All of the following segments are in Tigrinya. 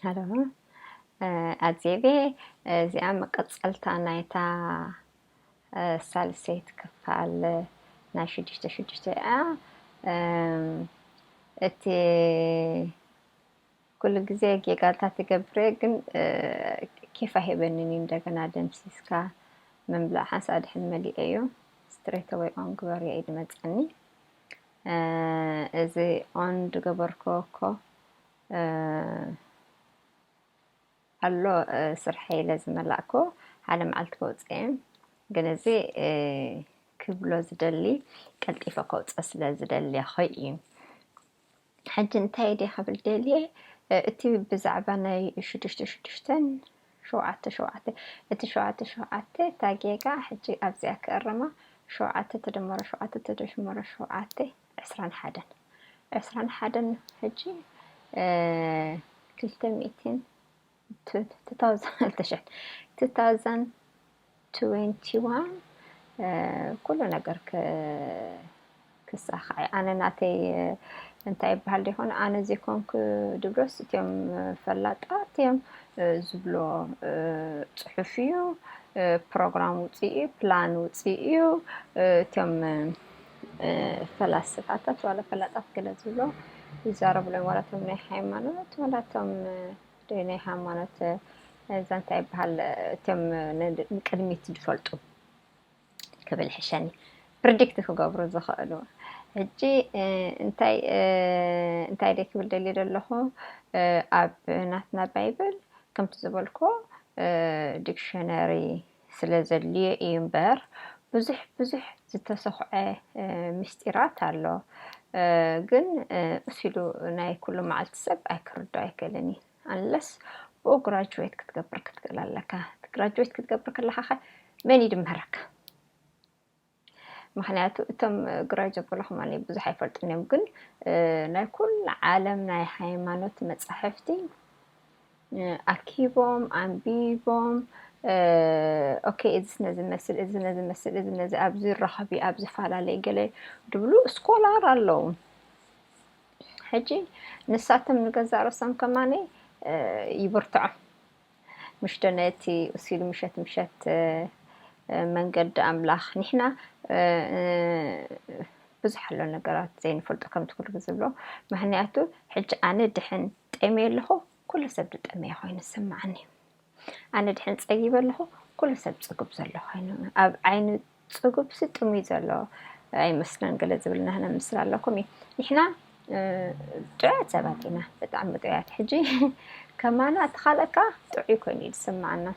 ሃሎ ኣዜቤ፣ እዚኣ መቀጸልታ ናይታ ሳልሰይቲ ክፋል ናይ ሽዱሽተ ሽዱሽተ እያ። እቲ ኩሉ ግዜ ጌጋታት ትገብር እየ፣ ግን ኬፍ ኣይህበንን እዩ። እንደገና ደምሲስካ ምምላእ ሓንሳእ ድሕን መሊኤ እዩ። ስትሬት ኣወይ ኦን ግበርዮ እዩ ዝመፀኒ። እዚ ኦን ዝገበርኮ እኮ ኣሎ፣ ስርሐይ ኢለ ዝመላእኮ ሓደ መዓልቲ ከውፅእ እየ። ግን እዚ ክብሎ ዝደሊ ቀልጢፈ ከውፅእ ስለ ዝደሊ ኾይ እዩ። ሕጂ እንታይ ድየ ክብል ደልየ፣ እቲ ብዛዕባ ናይ ሽዱሽተ ሽዱሽተን ሸውዓተ ሸውዓተ፣ እቲ ሸውዓተ ሸውዓተ እታ ጌጋ ሕጂ ኣብዚኣ ክእርማ፣ ሸውዓተ ተደመሮ ሸውዓተ ተደመሮ ሸውዓተ ዕስራን ሓደን፣ ዕስራን ሓደን ሕጂ ክልተ ሚእትን two thousand two thousand twenty one ኩሉ ነገር ክሳኻዕ። ኣነ ናተይ እንታይ ይበሃል ዶ ይኾን? ኣነ ዘይኮንኩ ድብሎስ እትዮም ፈላጣት እዮም ዝብሎ ጽሑፍ እዩ። ፕሮግራም ውፅእ እዩ፣ ፕላን ውፅእ እዩ። እትዮም ፈላስፋታት ዋላ ፈላጣት ገለ ዝብሎ ይዛረብሎም ዋላ እቶም ናይ ሃይማኖት ዋላ እቶም ናይ ሃይማኖት እዛ እንታይ ይበሃል እቶም ንቅድሚት ዝፈልጡ ክብል ሕሸኒ ፕሪዲክት ክገብሩ ዝኽእሉ። ሕጂ እንታይ እንታይ ደ ክብል ደልየ ዘለኹ ኣብ ናትና ባይብል ከምቲ ዝበልኮ ዲክሽነሪ ስለ ዘድልዮ እዩ እምበር ብዙሕ ብዙሕ ዝተሰኽዐ ምስጢራት ኣሎ። ግን እስ ኢሉ ናይ ኩሉ መዓልቲ ሰብ ኣይክርዶ ኣይክእልን እዩ። ኣንለስ ብኡ ግራጅዌት ክትገብር ክትክእል ኣለካ። ግራጅዌት ክትገብር ከለካ ከ መን እዩ ድምህረካ? ምክንያቱ እቶም ግራጅ ዘበልኹም ኣነ ብዙሕ ኣይፈልጥን እዮም፣ ግን ናይ ኩሉ ዓለም ናይ ሃይማኖት መጻሕፍቲ ኣኪቦም ኣንቢቦም ኦኬ፣ እዚ ነዚ መስል፣ እዚ ነዚ መስል፣ እዚ ነዚ ኣብዚ ረኸቢ፣ ኣብዚ ፈላለየ ገለ ድብሉ ስኮላር ኣለዉ። ሕጂ ንሳቶም ንገዛእ ርእሶም ከማነይ ይብርትዖም። ምሽ ዶ ነቲ እሲሉ ምሸት ምሸት መንገዲ ኣምላኽ ንሕና ብዙሕ ኣሎ ነገራት ዘይንፈልጦ ከምቲ ኩሉ ግዜ ዝብሎ። ምክንያቱ ሕጂ ኣነ ድሕን ጠምየ ኣለኹ፣ ኩሉ ሰብ ዝጠመየ ኮይኑ ዝስምዓኒ። ኣነ ድሕን ጸጊበ ኣለኹ፣ ኩሉ ሰብ ጽጉብ ዘሎ ኮይኑ። ኣብ ዓይኒ ጽጉብ ሲ ጥሙይ ዘሎ ኣይመስለን ገለ ዝብል ናህና ምስል ኣለኩም እዩ። ንሕና ጥዑያት ሰባት ኢና፣ ብጣዕሚ ጥዑያት። ሕጂ ከማና እቲ ካልእካ ጥዑይ ኮይኑ እዩ ዝስምዓና።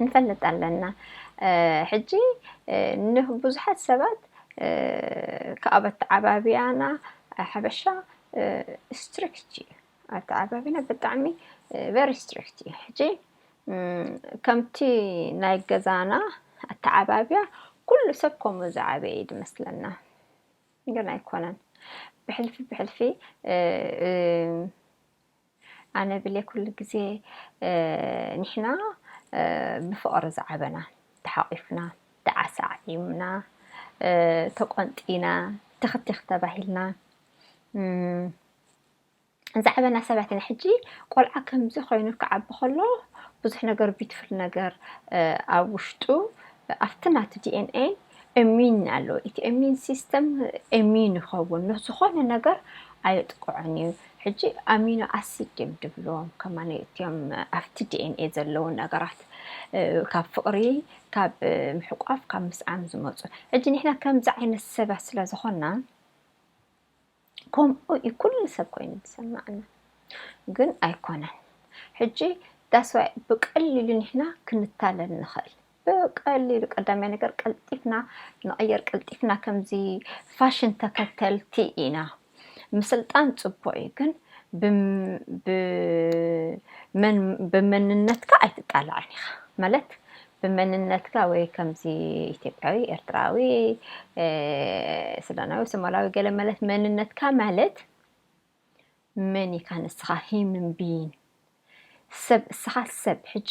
ንፈልጥ ኣለና። ሕጂ ንብዙሓት ሰባት ካብ ኣተዓባብያና ሓበሻ ስትሪክት እዩ። ኣተዓባብያና ብጣዕሚ ቨሪ ስትሪክት እዩ። ሕጂ ከምቲ ናይ ገዛና ኣተዓባብያ ኩሉ ሰብ ከምኡ ዝዓበየ እዩ ዝመስለና፣ ግን ኣይኮነን። ብሕልፊ ብሕልፊ ኣነ ብለ ኩሉ ግዜ ንሕና ብፍቕሪ ዝዓበና፣ ተሓቒፍና፣ ተዓሳዒምና፣ ተቆንጢና፣ ትኽትኽ ተባሂልና ዝዓበና ሰባት ኢና። ሕጂ ቆልዓ ከምዚ ኮይኑ ክዓቢ ከሎ ብዙሕ ነገር ቢትፍል ነገር ኣብ ውሽጡ ኣብቲ ናቲ ዲኤንኤ እሚን ኣለዎ። እቲ እሚን ሲስተም እሚን ይኸውን፣ ንዝኾነ ነገር ኣየጥቅዖን እዩ። ሕጂ ኣሚኖ ኣሲድ ድዮም ድብልዎም ከማን እትዮም ኣብቲ ዲኤንኤ ዘለዉ ነገራት ካብ ፍቕሪ፣ ካብ ምሕቋፍ፣ ካብ ምስዓም ዝመፁ። ሕጂ ንሕና ከምዚ ዓይነት ሰባት ስለ ዝኾንና ከምኡ እዩ ኩሉ ሰብ ኮይኑ ዝሰማዕና፣ ግን ኣይኮነን። ሕጂ that's why ብቀሊሉ ንሕና ክንታለል ንኽእል። ብቀሊሉ ቀዳማይ ነገር ቀልጢፍና ንቕየር፣ ቀልጢፍና ከምዚ ፋሽን ተከተልቲ ኢና። ምስልጣን ጽቡቕ እዩ፣ ግን ብመንነትካ ኣይትጣላዕን ኢኻ። ማለት ብመንነትካ ወይ ከምዚ ኢትዮጵያዊ፣ ኤርትራዊ፣ ሱዳናዊ፣ ሶማላዊ ገለ ማለት መንነትካ ማለት መን ኢካ ንስኻ? ሂምን ቢን ሰብ እስኻ ሰብ። ሕጂ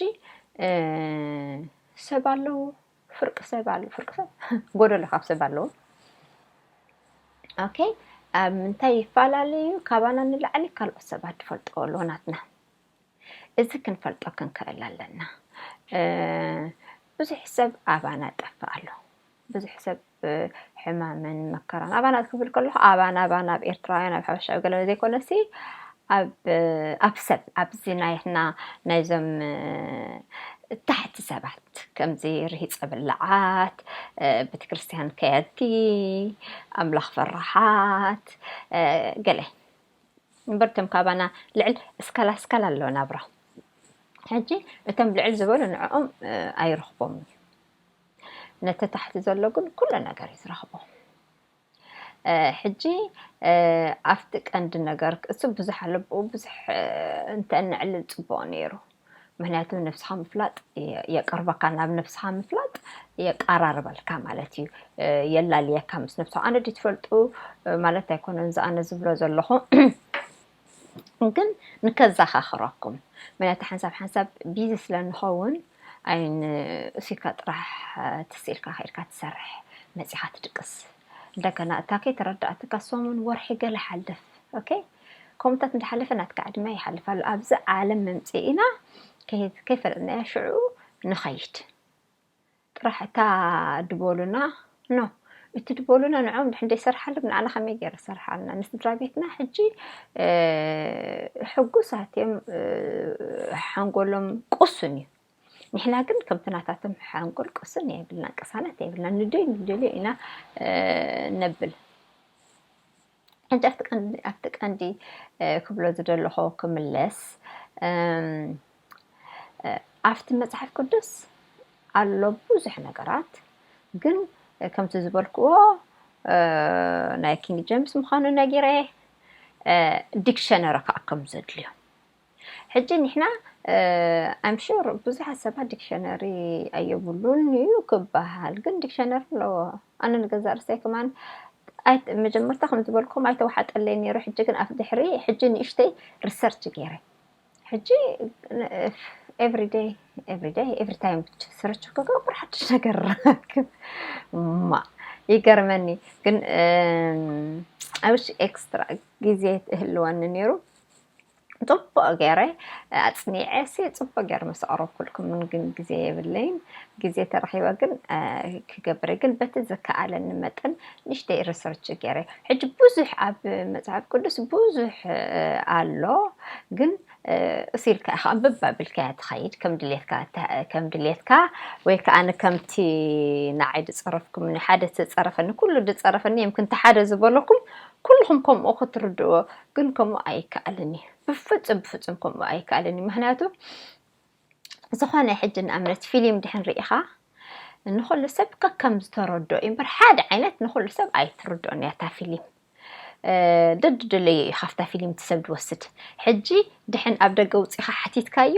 ሰብ ኣለዉ፣ ፍርቂ ሰብ ኣለዉ፣ ፍርቂ ሰብ ጎደሎ ካብ ሰብ ኣለዉ። ኦኬ፣ ኣብ ምንታይ ይፈላለዩ? ካባና ንላዕሊ ካልኦት ሰባት ዝፈልጥዎ ኣለዎ ናትና። እዚ ክንፈልጦ ክንክእል ኣለና። ብዙሕ ሰብ ኣባና ጠፍእ ኣሎ። ብዙሕ ሰብ ሕማምን መከራን ኣባና ክብል ከለኹ ኣባና ኣባና ኣብ ኤርትራውያን ኣብ ሓበሻ ገለ ዘይኮነሲ ኣብ ኣብ ሰብ ኣብዚ ናይትና ናይዞም ታሕቲ ሰባት ከምዚ ርሂፀ ብላዓት፣ ቤተክርስትያን ከየድቲ፣ ኣምላኽ ፈራሓት ገለ እምበር እቶም ካባና ልዕል እስካላ እስካላ ኣለዎ ናብራ። ሕጂ እቶም ልዕል ዝበሉ ንዕኦም ኣይረኽቦም እዩ። ነቲ ታሕቲ ዘሎ ግን ኩሉ ነገር እዩ ዝረኽቦ። ሕጂ ኣብቲ ቀንዲ ነገር እሱ ብዙሕ ኣለብኡ ብዙሕ እንተእንዕልል ፅቡቕ ነይሩ። ምክንያቱ ነብስኻ ምፍላጥ የቅርበካ ናብ ነብስኻ ምፍላጥ የቃራርበልካ ማለት እዩ። የላልየካ ምስ ነብስኻ ኣነ ድዩ ትፈልጡ ማለት ኣይኮነን እዚ ኣነ ዝብሎ ዘለኹ። ግን ንከዛኻኽረኩም ምክንያቱ ሓንሳብ ሓንሳብ ቢዚ ስለ ንኸውን ኣይን እሲካ ጥራሕ ትስኢልካ ከይድካ ትሰርሕ መፂኻ ትድቅስ እንደገና እታ ከይተረዳእትካ ሰሙን ወርሒ ገለ ሓልፍ ኦኬ ከምታት እንዳሓለፈ ናትካ ዕድመ ይሓልፍ ኣሎ ኣብዚ ዓለም መምፅኢና ከይፈለጥናዮ ሽዑ ንኸይድ ጥራሕ እታ ድበሉና ኖ እቲ ድበሉና ንዖም ድሕን ደይሰርሓሎም ንዓና ከመይ ገይረ ሰርሓልና ንስድራ ቤትና ሕጂ ሕጉሳት እዮም ሓንጎሎም ቁሱን እዩ ንሕና ግን ከምቲ ናታቶም ሓንጎል ቁሱን የብልና ቅሳነት የብልና ንደይ ንደልዮ ኢና ነብል ሕጂ ኣብቲ ቀንዲ ክብሎ ዝደለኹ ክምለስ ኣብቲ መፅሓፍ ቅዱስ ኣሎ ብዙሕ ነገራት ግን ከምቲ ዝበልክዎ ናይ ኪንግ ጀምስ ምዃኑ ነጊረ ዲክሸነሪ ከዓ ከም ዘድልዮ ሕጂ ንሕና I'm sure ብዙሓት ሰባት ዲክሸነሪ ኣየብሉን እዩ ክበሃል ግን ዲክሸነሪ ኣለዎ ኣነ ንገዛእ ርእሰይ ከማን መጀመርታ ከም ዝበልኩም ኣይተወሓጠለይ ነይሩ ሕጂ ግን ኣብ ድሕሪ ሕጂ ንእሽተይ ሪሰርች ገይረ ሕጂ everyday everyday every time search ክገብር ሓድሽ ነገር ረክብ ማ ይገርመኒ ግን I wish extra ግዜ ትህልወኒ ነይሩ ፅቡቅ ገይረ ኣፅኒዐ ሲ ፅቡቅ ገይረ ምስ ኣቅረብኩልኩም ምን ግን ግዜ የብለይን ግዜ ተረኪበ ግን ክገብረ ግን በቲ ዝከኣለኒ መጠን ንእሽተይ ሪሰርች ገይረ ሕጂ ብዙሕ ኣብ መፅሓፍ ቅዱስ ብዙሕ ኣሎ ግን እሱ ኢልካ ኢኻ ኣንብብ ኣቢልካያ ትኸይድ ከም ድሌትካ ከም ድሌትካ ወይ ከዓ ከምቲ ንዓይ ዝፀረፍኩም ሓደ ዝፀረፈኒ ኩሉ ዝፀረፈኒ እዮም ክንቲ ሓደ ዝበለኩም ኩልኹም ከምኡ ክትርድእዎ ግን ከምኡ ኣይከኣልን እዩ ብፍፁም ብፍፁም ከምኡ ኣይከኣልን እዩ ምክንያቱ ዝኾነ ሕጂ ንኣብነት ፊልም ድሕን ርኢኻ ንኹሉ ሰብ ከከም ዝተረድኦ እዩ እምበር ሓደ ዓይነት ንኹሉ ሰብ ኣይትርድኦን እያ እታ ፊልም ደድደለዮ እዩ ካብታ ፊልም እቲ ሰብ ዝወስድ ሕጂ ድሕን ኣብ ደገ ውፅኢኻ ሓቲትካዮ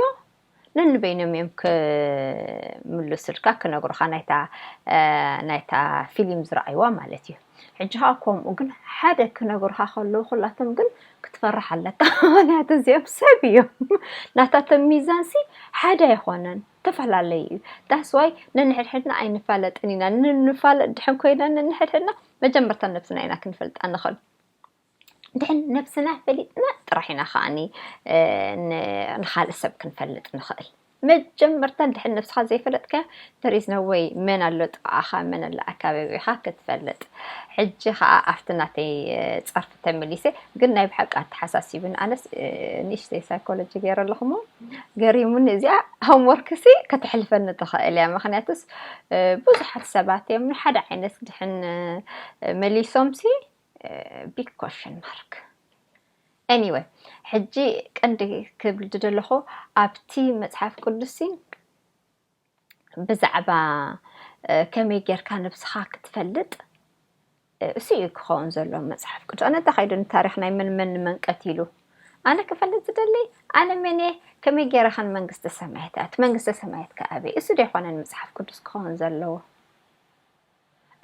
ነንበይኖም እዮም ክምልሱልካ ክነግሩኻ ናይታ ናይታ ፊልም ዝረኣይዋ ማለት እዩ ሕጂ ከዓ ከምኡ ግን ሓደ ክነግሩኻ ከለዉ ኩላቶም ግን ክትፈርሕ ኣለካ ምክንያቱ እዚኦም ሰብ እዮም ናታቶም ሚዛንሲ ሓደ ኣይኮነን ተፈላለዩ እዩ that's why ነንሕድሕድና ኣይንፋለጥን ኢና ንንፋለጥ ድሕን ኮይና ነንሕድሕድና መጀመርታ ነብስና ኢና ክንፈልጣ ንኽእል ድሕን ነብስና ፈሊጥና ጥራሕ ኢና ከዓኒ ንኻልእ ሰብ ክንፈልጥ ንኽእል መጀመርታ ድሕን ነብስኻ ዘይፈለጥካ there is no way መን ኣሎ ጥቓኻ መን ኣሎ ኣካባቢኻ ክትፈልጥ ሕጂ ከዓ ኣብቲ ናተይ ፀርፊ ተመሊሰ ግን ናይ ብሓቂ ኣተሓሳሲብን ኣነስ ንእሽተይ ሳይኮሎጂ ገይረ ኣለኹሞ ገሪሙኒ እዚኣ homework ሲ ከተሕልፈኒ ትኽእል እያ ምክንያቱስ ብዙሓት ሰባት እዮም ንሓደ ዓይነት ድሕን መሊሶም ሲ big question mark anyway ሕጂ ቀንዲ ክብል ዝደለኹ ኣብቲ መፅሓፍ ቅዱስ ብዛዕባ ከመይ ጌርካ ነብስኻ ክትፈልጥ እሱ እዩ ክኸውን ዘሎ መፅሓፍ ቅዱስ ኣነ እንታይ ከይዱ ንታሪክ ናይ መን መን ንመን ቀቲሉ ኣነ ክፈልጥ ዝደሊ ኣነ መን እየ ከመይ ጌረ ከን መንግስተ ሰማያት ኣት መንግስተ ሰማያት ከኣበይ እሱ ዶ ይኮነን መፅሓፍ ቅዱስ ክኸውን ዘለዎ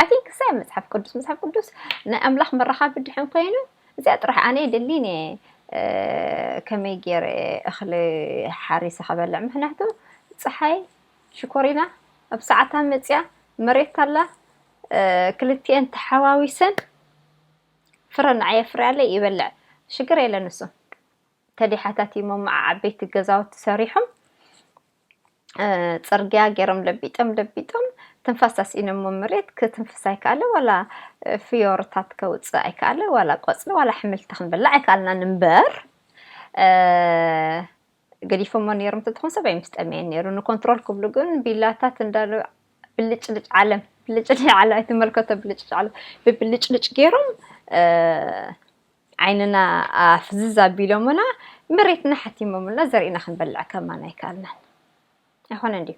ኣቲንክሳይ መፅሓፍ ቅዱስ መፅሓፍ ቅዱስ ናይ ኣምላኽ መራኻቢ ድሕን ኮይኑ እዚኣ ጥራሕ ኣነ የደሊን እየ ከመይ ገይረ እኽሊ ሓሪሰ ከበልዕ ምክንያቱ ፀሓይ ሽኮሪና ኣብ ሰዓታ መፅያ መሬት ኣላ ክልቲኤን ተሓዋዊሰን ፍረ ንዓይ የፍርያለይ ይበልዕ፣ ሽግር የለን እሱ። ተዲሓታቲሞም ዓበይቲ ገዛውቲ ሰሪሖም፣ እ፣ ጽርግያ ገይሮም ለቢጦም ለቢጦም ትንፋስ ኣስኢኖሞ መሬት ክትንፍስ ኣይከኣለ፣ ዋላ፣ እ፣ ፍዮርታት ከውጽእ ኣይከኣለ፣ ዋላ ቆጽሊ ዋላ ሕምልቲ ክንበልዕ ኣይከኣልናን እምበር፣ እ፣ ገዲፎሞ ነይሮም እንተትኾን ሰብ ኣይምስጠመየን ነይሩ። ንኮንትሮል ክብሉ ግን ቢላታት እንዳሉ ብልጭልጭ ዓለም፣ ብልጭልጭ ዓለም ኣይትመልከቶ፣ ብልጭልጭ ዓለም ብብልጭልጭ ገይሮም፣ እ፣ ዓይንና ኣፍዝዝ ኣቢሎምና፣ መሬትና ሓቲሞምና፣ ዘርእና ክንበልዕ ከማን ኣይከኣልናን። ኣይኮነን ድዩ?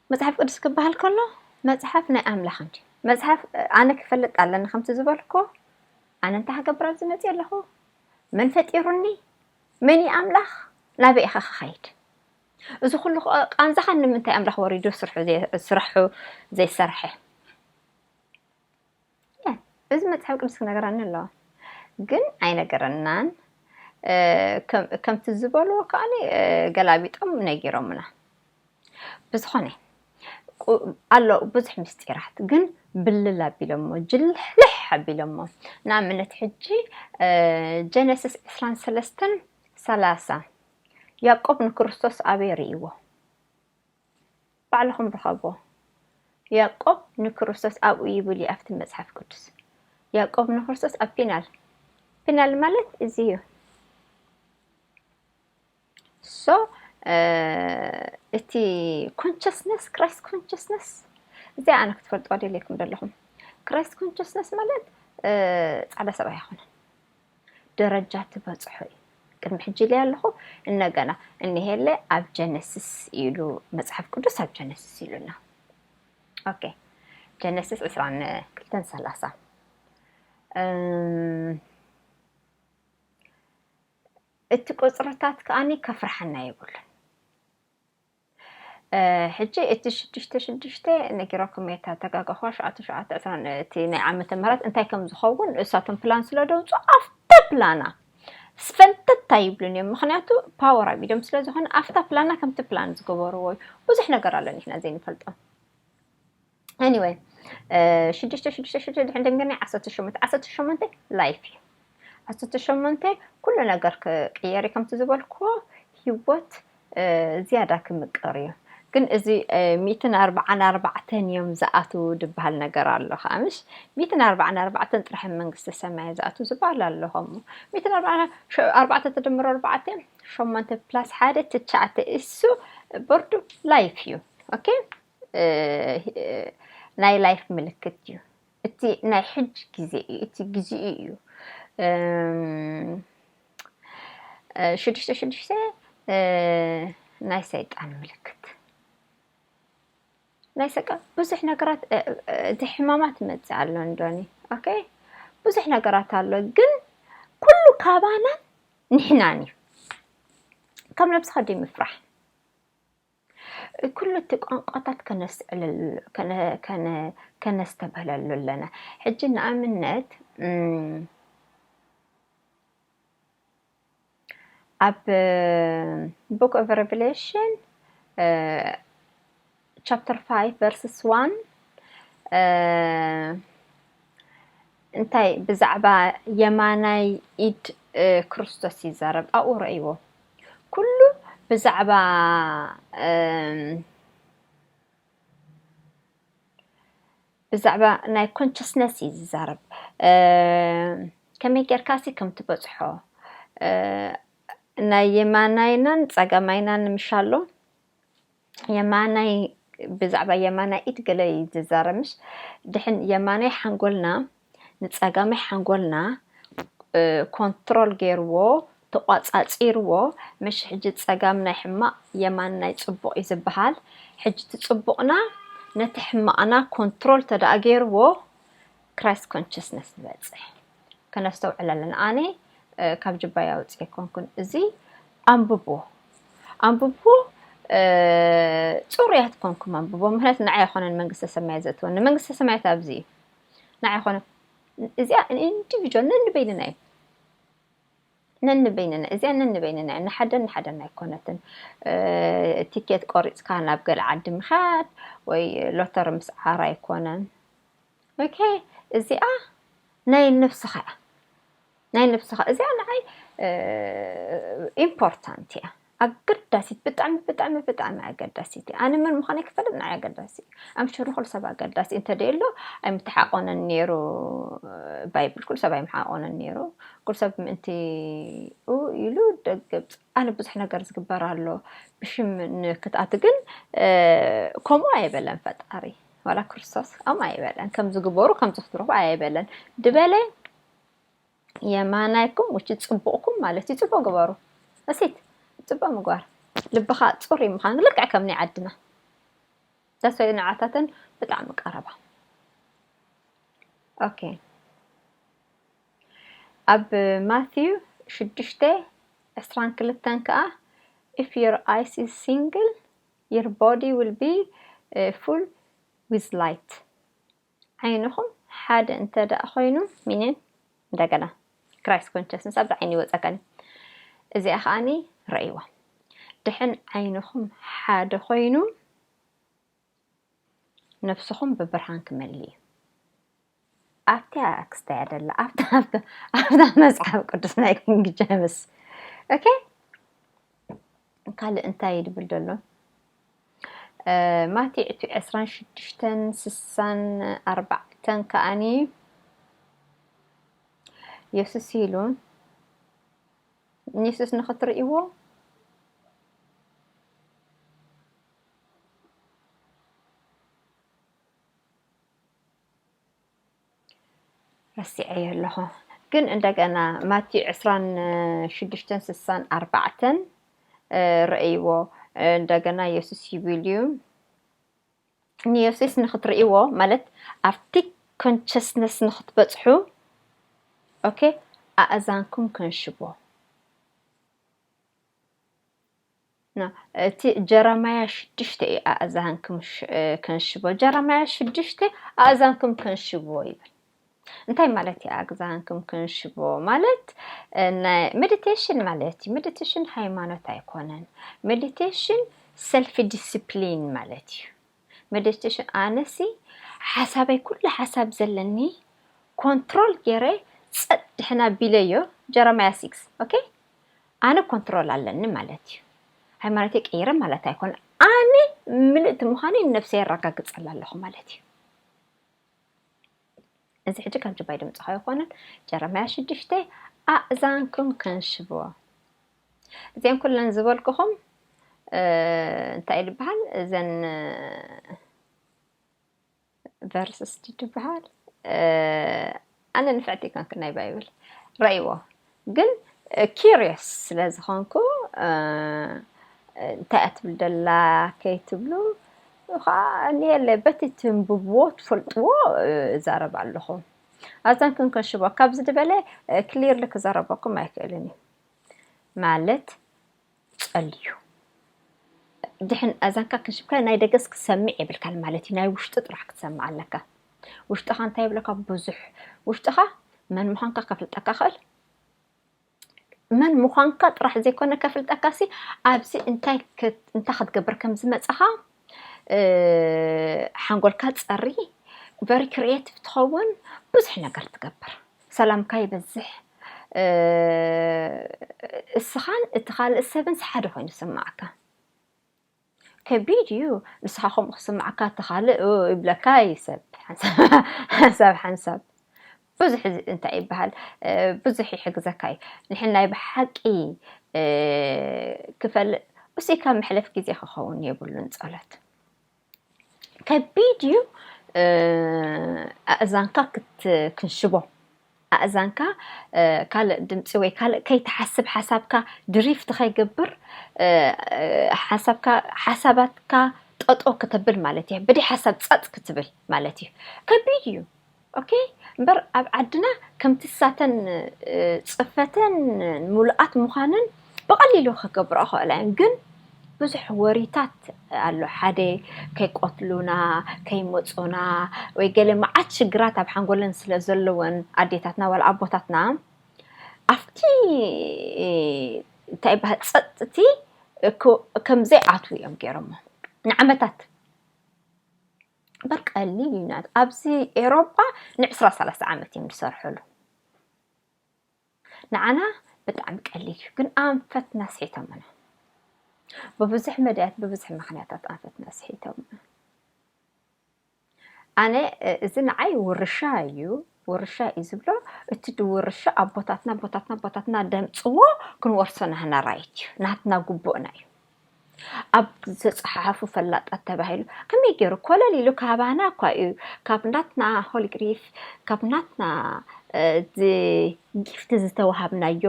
መጽሓፍ ቅዱስ ክበሃል ከሎ መጽሓፍ ናይ ኣምላኽ እንዲ። መጽሓፍ፣ እ፣ ኣነ ክፈልጥ ኣለኒ ከምቲ ዝበልኮ፣ ኣነ እንታይ ክገብር ኣብዚ መጽእ ኣለኹ? መን ፈጢሩኒ? መን እዩ ኣምላኽ? ናበይ ኢኻ ክኸይድ? እዚ ኩሉ ኸ-፣ ቃንዛኻ ንምንታይ ኣምላኽ ወሪዱ ስርሑ ዘይ-፣ ስራሑ ዘይሰርሐ? ያ፣ እዚ መጽሓፍ ቅዱስ ክነገረኒ ኣለዎ፣ ግን ኣይነገረናን። እ፣ ከም-፣ ከምቲ ዝበልዎ ከኣኒ፣ እ፣ ገላቢጦም ነጊሮምና። ብዝኾነ፣ ቁ-፣ ኣሎ ብዙሕ ምስጢራት፣ ግን ብልል ኣቢሎሞ፣ ጅልሕልሕ ኣቢሎሞ። ንኣብነት ሕጂ፣ እ፣ ጀነሲስ ዕስራን ሰለስተን ሰላሳ፣ ያዕቆብ ንክርስቶስ ኣበይ ርእይዎ? ባዕልኹም ርኸብዎ። ያዕቆብ ንክርስቶስ ኣብኡ ይብል እዩ ኣብቲ መጽሓፍ ቅዱስ። ያዕቆብ ንክርስቶስ ኣብ ፒናል። ፒናል ማለት እዚ እዩ። ሶ፣ እ፣ እቲ ኮንሽስነስ፣ ክራይስት ኮንሽስነስ፣ እዚኣ ኣነ ክትፈልጥዋ ደልየኩም ዘለኹም። ክራይስት ኮንሽስነስ ማለት፣ እ፣ ጻዕዳ ሰብኣይ ኣይኮነን። ደረጃ ትበጽሖ እዩ። ቅድሚ ሕጂ ኢለያ ኣለኹ፣ እነገና እኒሄለ ኣብ ጀነሲስ ኢሉ፣ መጽሓፍ ቅዱስ ኣብ ጀነሲስ ኢሉና። ኦኬ፣ ጀነሲስ ዕስራን ክልተን ሰላሳ። እም፣ እቲ ቁጽርታት ከኣኒ ከፍርሓና የብሉን። እ፣ ሕጂ እቲ ሽዱሽተ ሽዱሽተ ነጊረኩም እየ፣ እታ ተጋገኹዋ ሸውዓተ ሸውዓተ ዕስራን፣ እቲ ናይ ዓመተ ምህረት እንታይ ከም ዝኸውን እሳቶም ፕላን ስለ ደውጹ፣ ኣብታ ፕላና ስፈልተት ኣይብሉን እዮም። ምኽንያቱ ፓወር ኣብ ኢዶም ስለ ዝኾነ፣ ኣብታ ፕላና ከምቲ ፕላን ዝገበርዎ እዩ። ብዙሕ ነገር ኣሎ ንሕና ዘይንፈልጦ። ኤኒወይ፣ እ፣ ሽዱሽተ ሽዱሽተ ሽዱሽተ ድሕን ደሚርና ዓሰርተ ሸሞንተ፣ ዓሰርተ ሸሞንተ ላይፍ እዩ። ዓሰርተ ሸሞንተ ኩሉ ነገር ክቅየር እዩ። ከምቲ ዝበልክዎ ህይወት፣ እ፣ ዝያዳ ክምቅር እዩ። ግን እዚ፣ እ፣ ሚእትን ኣርባዓን ኣርባዕተን እዮም ዝኣትዉ ዝበሃል ነገር ኣሎ ኸዓ፣ ምሽ? ሚእትን ኣርባዓን ኣርባዕተን ጥራሕ መንግስተ ሰማይ ዝኣትዉ ዝበሃል ኣሎ። ከምኡ ሚእትን ኣርባዓን፣ ሸ-፣ ኣርባዕተ ተደምሮ ኣርባዕተ፣ ሸሞንተ ፕላስ ሓደ፣ ትሽዓተ። እሱ ቦርዱ ላይፍ እዩ። ኦኬ? እ፣ ናይ ላይፍ ምልክት እዩ። እቲ ናይ ሕጂ ግዜ እዩ፣ እቲ ግዜኡ እዩ። እም፣ እ፣ ሽዱሽተ ሽዱሽተ፣ እ፣ ናይ ሰይጣን ምልክት። ናይ ሰይጣን ብዙሕ ነገራት፣ እ፣ እ፣ እቲ ሕማማት ይመጽእ ኣሎ እንዶኒ። ኦኬ? ብዙሕ ነገራት ኣሎ፣ ግን ኩሉ ካባና ንሕናን እዩ። ካብ ነብስኻ ደይ ምፍራሕ። ኩሉ እቲ ቋንቋታት ከነስተብህለሉ ኣለና። ሕጂ ንኣብነት፣ እም፣ ኣብ፣ እ፣ Book of Revelation፣ እ፣ ቻፕተር ፋይቭ ቨርስስ ዋን፣ እ፣ እንታይ ብዛዕባ የማናይ ኢድ፣ እ፣ ክርስቶስ ይዛረብ፣ ኣብኡ ረእይዎ። ኩሉ ብዛዕባ፣ እም፣ ብዛዕባ ናይ ኮንሽስነስ እዩ ዝዛረብ። እ፣ ከመይ ጌርካሲ ከም ትበጽሖ፣ እ፣ ናይ የማናይናን ጸጋማይናን ምሻሎ፣ የማናይ፣ ብዛዕባ የማናይ ኢድ ገለ እዩ ዝዛረብ፣ ምሽ? ድሕን የማናይ ሓንጎልና ንጸጋማይ ሓንጎልና፣ እ፣ ኮንትሮል ገይርዎ፣ ተቋጻጺርዎ፣ ምሽ? ሕጂ ጸጋም ናይ ሕማቕ፣ የማን ናይ ጽቡቕ እዩ ዝበሃል። ሕጂ እቲ ጽቡቕና ነቲ ሕማቕና ኮንትሮል ተደኣ ገይርዎ፣ ክራይስት ኮንሽስነስ ንበጽሕ። ከነስተውዕል ኣለና። ኣነ፣ እ፣ ካብ ጅባይ ኣውጽኤ ኣይኮንኩን። እዚ ኣንብብዎ። ኣንብብዎ፣ እ፣ ጽሩያት ኮንኩም ኣንብብዎ። ምኽንያቱ ንዓይ ኣይኮነን መንግስተ ሰማያት ዘእትወኒ። መንግስተ ሰማያት ኣብዚ እዩ። ንዓይ ኣይኮነን። እዚኣ ኢንዲቪጁዋል ነንበይንና እዩ። ነንበይንና፣ እዚኣ ነንበይንና እያ። ንሓደ ንሓደና ኣይኮነትን። እ፣ ቲኬት ቆሪጽካ ናብ ገለ ዓዲ ምኻድ ወይ ሎተሪ ምስዓር ኣይኮነን። ኦኬ፣ እዚኣ ናይ ነብስኻ እያ። ናይ ነብስኻ እዚኣ ንዓይ ኢምፖርታንት እያ፣ ኣገዳሲት፣ ብጣዕሚ ብጣዕሚ ብጣዕሚ ኣገዳሲት እያ። ኣነ መን ምዃነይ ክፈልጥ ንዓይ ኣገዳሲ እዩ። ኣምሽሩ ኩሉ ሰብ ኣገዳሲ እንተ ደየሎ ኣይምተሓቆነን ነይሩ። ባይብል ኩሉ ሰብ ኣይምሓቆነን ነይሩ። ኩሉ ሰብ ምእንቲ ኢሉ ደገብ ኣነ ብዙሕ ነገር ዝግበር ኣሎ ብሽም ንክትኣት ግን ከምኡ ኣይበለን ፈጣሪ። ዋላ ክርስቶስ ከምኡ ኣይበለን። ከም ዝግበሩ ከም ዝክትረኹ ኣይበለን። ድበለ የማናይኩም ውጭ ጽቡቕኩም ማለት እዩ። ጽቡቕ ግበሩ። እሲት ጽቡቕ ምግባር ልብኻ ጽሩይ ምዃን ልክዕ ከም ናይ ዓድና ዳስወይ ንዓታተን ብጣዕሚ ቀረባ። ኦኬ፣ ኣብ ማቴዩ ሽዱሽተ ዕስራን ክልተን ከዓ if your eyes is single, your body will be full with light። ዓይንኹም ሓደ እንተ ደኣ ኮይኑ ሚንን እንደገና ክራይስት ኮንሸስነስ ኣብዚ ዓይኒ ይወፀካኒ። እዚኣ ከዓኒ ረእይዋ። ድሕን ዓይንኹም ሓደ ኮይኑ ነፍስኹም ብብርሃን ክመልእ እዩ። ኣብቲ ኣክስታይ ኣደላ ኣብታ ኣብታ ኣብታ መጽሓፍ ቅዱስ ናይ ኪንግ ጀምስ። ኦኬ፣ ካልእ እንታይ ድብል ደሎ? ማቲ ዕቱ ዕስራን ሽዱሽተን ስሳን ኣርባዕተን ከኣኒ የሱስ ኢሉ ንየሱስ ንኽትርእይዎ ረሲዐዮ ኣለኹ። ግን እንደገና ማቲ ዕስራን ሽዱሽተን ስሳን ኣርባዕተን ረእይዎ። እንደገና የሱስ ይብል እዩ። ንየሱስ ንኽትርእይዎ ማለት ኣብቲ ኮንሸስነስ ንኽትበጽሑ ኦኬ ኣእዛንኩም ከንሽቦ። እቲ ጀረማያ ሽዱሽተ እዩ ኣእዛን ከንሽቦ። ጀረማያ ሽዱሽተ ኣእዛንኩም ከንሽቦ ይብል። እንታይ ማለት እዩ ኣእዛንኩም ከንሽቦ ማለት? ናይ ሜዲቴሽን ማለት እዩ። ሜዲቴሽን ሃይማኖት ኣይኮነን። ሜዲቴሽን ሰልፊ ዲስፕሊን ማለት እዩ። ሜዲቴሽን ኣነሲ ሓሳበይ ኩሉ ሓሳብ ዘለኒ ኮንትሮል ገይረ ጸጥ ድሕና ቢለዮ። ጀረማያ ሲክስ ኦኬ ኣነ ኮንትሮል ኣለኒ ማለት እዩ። ሃይማኖተይ ቀይረ ማለት ኣይኮነ። ኣነ ምልእቲ ምዃነይ ነብሰይ የረጋግጸላ ኣለኹ ማለት እዩ። እዚ ሕጂ ከም ጅባይ ድምፅኻ ኣይኮነን። ጀረማያ ሽዱሽተ ኣእዛንኩም ከንሽብዎ። እዚአን ኩለን ዝበልኩኹም እንታይ ዝበሃል እዘን ቨርስስ ድበሃል ኣነ ንፍዕቲ ይኮንክ ናይ ባይብል ረእይዎ ግን ኪሪየስ ስለ ዝኾንኩ እንታይ እያ ትብል ደላ ከይትብሉ ከዓ እኒሀለ በቲ ትንብብዎ ትፈልጥዎ እዛረብ ኣለኹ። ኣዛን ክንከሽቦ ካብዚ ዝበለ ክሊርሊ ክዛረበኩም ኣይክእልን እዩ ማለት ጸልዩ ድሕን ኣዛንካ ክንሽብካ ናይ ደገስ ክሰምዕ የብልካን ማለት እዩ። ናይ ውሽጢ ጥራሕ ክትሰምዕ ኣለካ። ውሽጥኻ እንታይ ይብለካ? ብዙሕ ውሽጥኻ መን ምዃንካ ከፍልጠካ ክእል መን ምዃንካ ጥራሕ ዘይኮነ ከፍልጠካ ሲ ኣብዚ እንታይ እንታይ ክትገብር ከም ዝመጻኻ ሓንጎልካ ጸሪ very creative ትኸውን ብዙሕ ነገር ትገብር ሰላምካ ይበዝሕ እስኻን እቲ ካልእ ሰብን ሓደ ኮይኑ ዝስምዓካ ከቢድ እዩ። ንስኻ ከምኡ ክስምዓካ እቲ ካልእ ይብለካ እዩ ሰብ ሓንሳብ ሓንሳብ ብዙሕ እንታይ ይበሃል ብዙሕ ይሕግዘካ እዩ። ንሕን ናይ ብሓቂ ክፈልጥ እሱ ካብ መሕለፍ ግዜ ክኸውን የብሉን ጸሎት ከቢድ እዩ። ኣእዛንካ ክትክንሽቦ ኣእዛንካ ካልእ ድምፂ ወይ ካልእ ከይትሓስብ ሓሳብካ ድሪፍት ከይገብር ሓሳብካ ሓሳባትካ ጠጦ ክተብል ማለት እዩ። ብደይ ሓሳብ ፀጥ ክትብል ማለት እዩ። ከቢድ እዩ። ኦኬ እምበር ኣብ ዓድና ከምቲ ሳተን ፅፈተን ሙሉኣት ምዃነን ብቐሊሉ ክገብርኦ ክእላ እየን ግን ብዙሕ ወሪታት ኣሎ ሓደ ከይቆትሉና ከይመፁና ወይ ገለ መዓት ሽግራት ኣብ ሓንጎለን ስለ ዘለወን ኣዴታትና ዋላ ኣቦታትና ኣብቲ እንታይ ይበሃል ፀጥቲ ከምዘይኣትዉ እዮም ገይሮሞ ንዓመታት እምበር ቀሊል እዩ ናት። ኣብዚ ኤሮጳ ንዕስራ ሰላሳ ዓመት እዮም ዝሰርሕሉ። ንዓና ብጣዕሚ ቀሊል እዩ፣ ግን ኣንፈትና ስሒቶምና። ብብዙሕ መዳያት፣ ብብዙሕ ምኽንያታት ኣንፈትና ስሒቶምና። ኣነ፣ እ፣ እዚ ንዓይ ውርሻ እዩ፣ ውርሻ እዩ ዝብሎ። እቲ ድውርሻ ኣቦታትና፣ ኣቦታትና፣ ኣቦታትና ደምጽዎ ክንወርሶ ናህና ራይት እዩ፣ ናትና ግቡእና እዩ። ኣብ ዘጸሓሕፉ ፈላጣት ተባሂሉ ከመይ ገይሩ ኮለል ኢሉ ካባና እኳ እዩ፣ ካብ ናትና ሆሊ ግሪፍ፣ ካብ ናትና፣ እ፣ እዚ ጊፍት ዝተዋሃብናዮ፣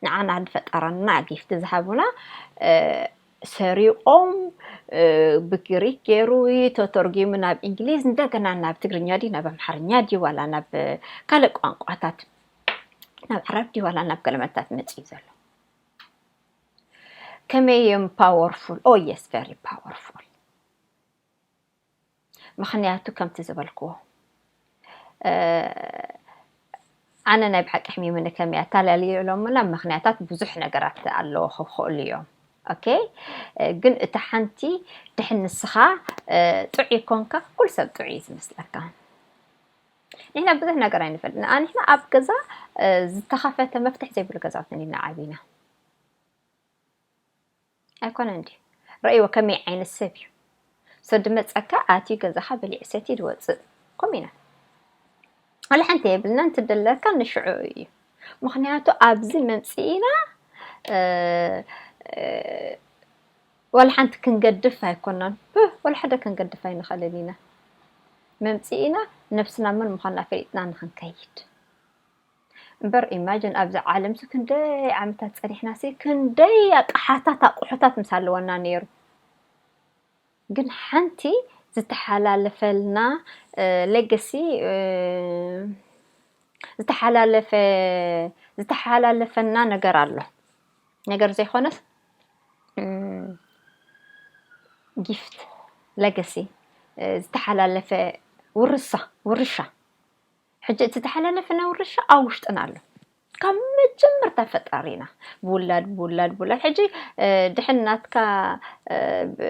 ንዓና ዝፈጠረና ጊፍት ዝሃቡና፣ እ፣ ሰሪቖም፣ እ፣ ብግሪክ ገይሩ እዩ ተተርጒሙ ናብ እንግሊዝ፣ እንደገና ናብ ትግርኛ ድዩ ናብ ኣምሓርኛ ድዩ ዋላ ናብ ካልእ ቋንቋታት፣ ናብ ዓረብ ድዩ ዋላ ናብ ገለመታት መጺኡ ዘሎ። ከመይ እዮም ፓወርፉል? Oh yes, very powerful። ምኽንያቱ ከምቲ ዝበልክዎ፣ እ፣ ኣነ ናይ ብሓቂ ሕሚሙኒ ከመይ ኣታላልየ ኢሎምና፣ ምኽንያታት ብዙሕ ነገራት ኣለዎ ክኽእሉ እዮም። ኦኬ፣ እ፣ ግን እቲ ሓንቲ ድሕን ንስኻ፣ እ፣ ጥዑይ ኮንካ ኩሉ ሰብ ጥዑይ እዩ ዝመስለካ። ንሕና ብዙሕ ነገር ኣይንፈልጥ። ንኣ-፣ ንሕና ኣብ ገዛ፣ እ፣ ዝተኸፈተ መፍትሕ ዘይብሉ ገዛውትን ኢና ዓቢና። ኣይኮነን ድዩ? ረእይዎ ከመይ ዓይነት ሰብ እዩ። ሰብ ድመጸካ ኣትዩ ገዛኻ በሊዑ ሰትዩ ድወጽእ። ከምኡ ኢና። ዋላ ሓንቲ የብልናን፣ ትደለካ ንሽዑ እዩ። ምኽንያቱ ኣብዚ መምጽኢና፣ እ፣ እ፣ ዋላ ሓንቲ ክንገድፍ ኣይኮናን። ብ-፣ ዋላ ሓደ ክንገድፍ ኣይንኽእልን ኢና። መምጽኢና ነብስና መን ምዃንና ፈሊጥና ንኽንከይድ። እምበር ኢማጅን ኣብዚ ዓለምሲ ክንደይ ዓመታት ጸኒሕናሲ፣ ክንደይ ኣቅሓታት ኣቁሑታት ምስ ኣለወና ነይሩ። ግን ሓንቲ ዝተሓላለፈልና፣ እ፣ ሌገሲ፣ እ፣ ዝተሓላለፈ-፣ ዝተሓላለፈና ነገር ኣሎ። ነገር ዘይኮነስ፣ እም፣ ጊፍት፣ ሌገሲ፣ እ፣ ዝተሓላለፈ ውርሳ፣ ውርሻ። ሕጂ እቲ ዝተሓላለፈና ውርሻ ኣብ ውሽጥና ኣሎ። ካብ መጀመርታ ፈጣሪና ብውላድ፣ ብውላድ፣ ብውላድ። ሕጂ፣ እ፣ ድሕን ናትካ፣ እ፣ ብ-፣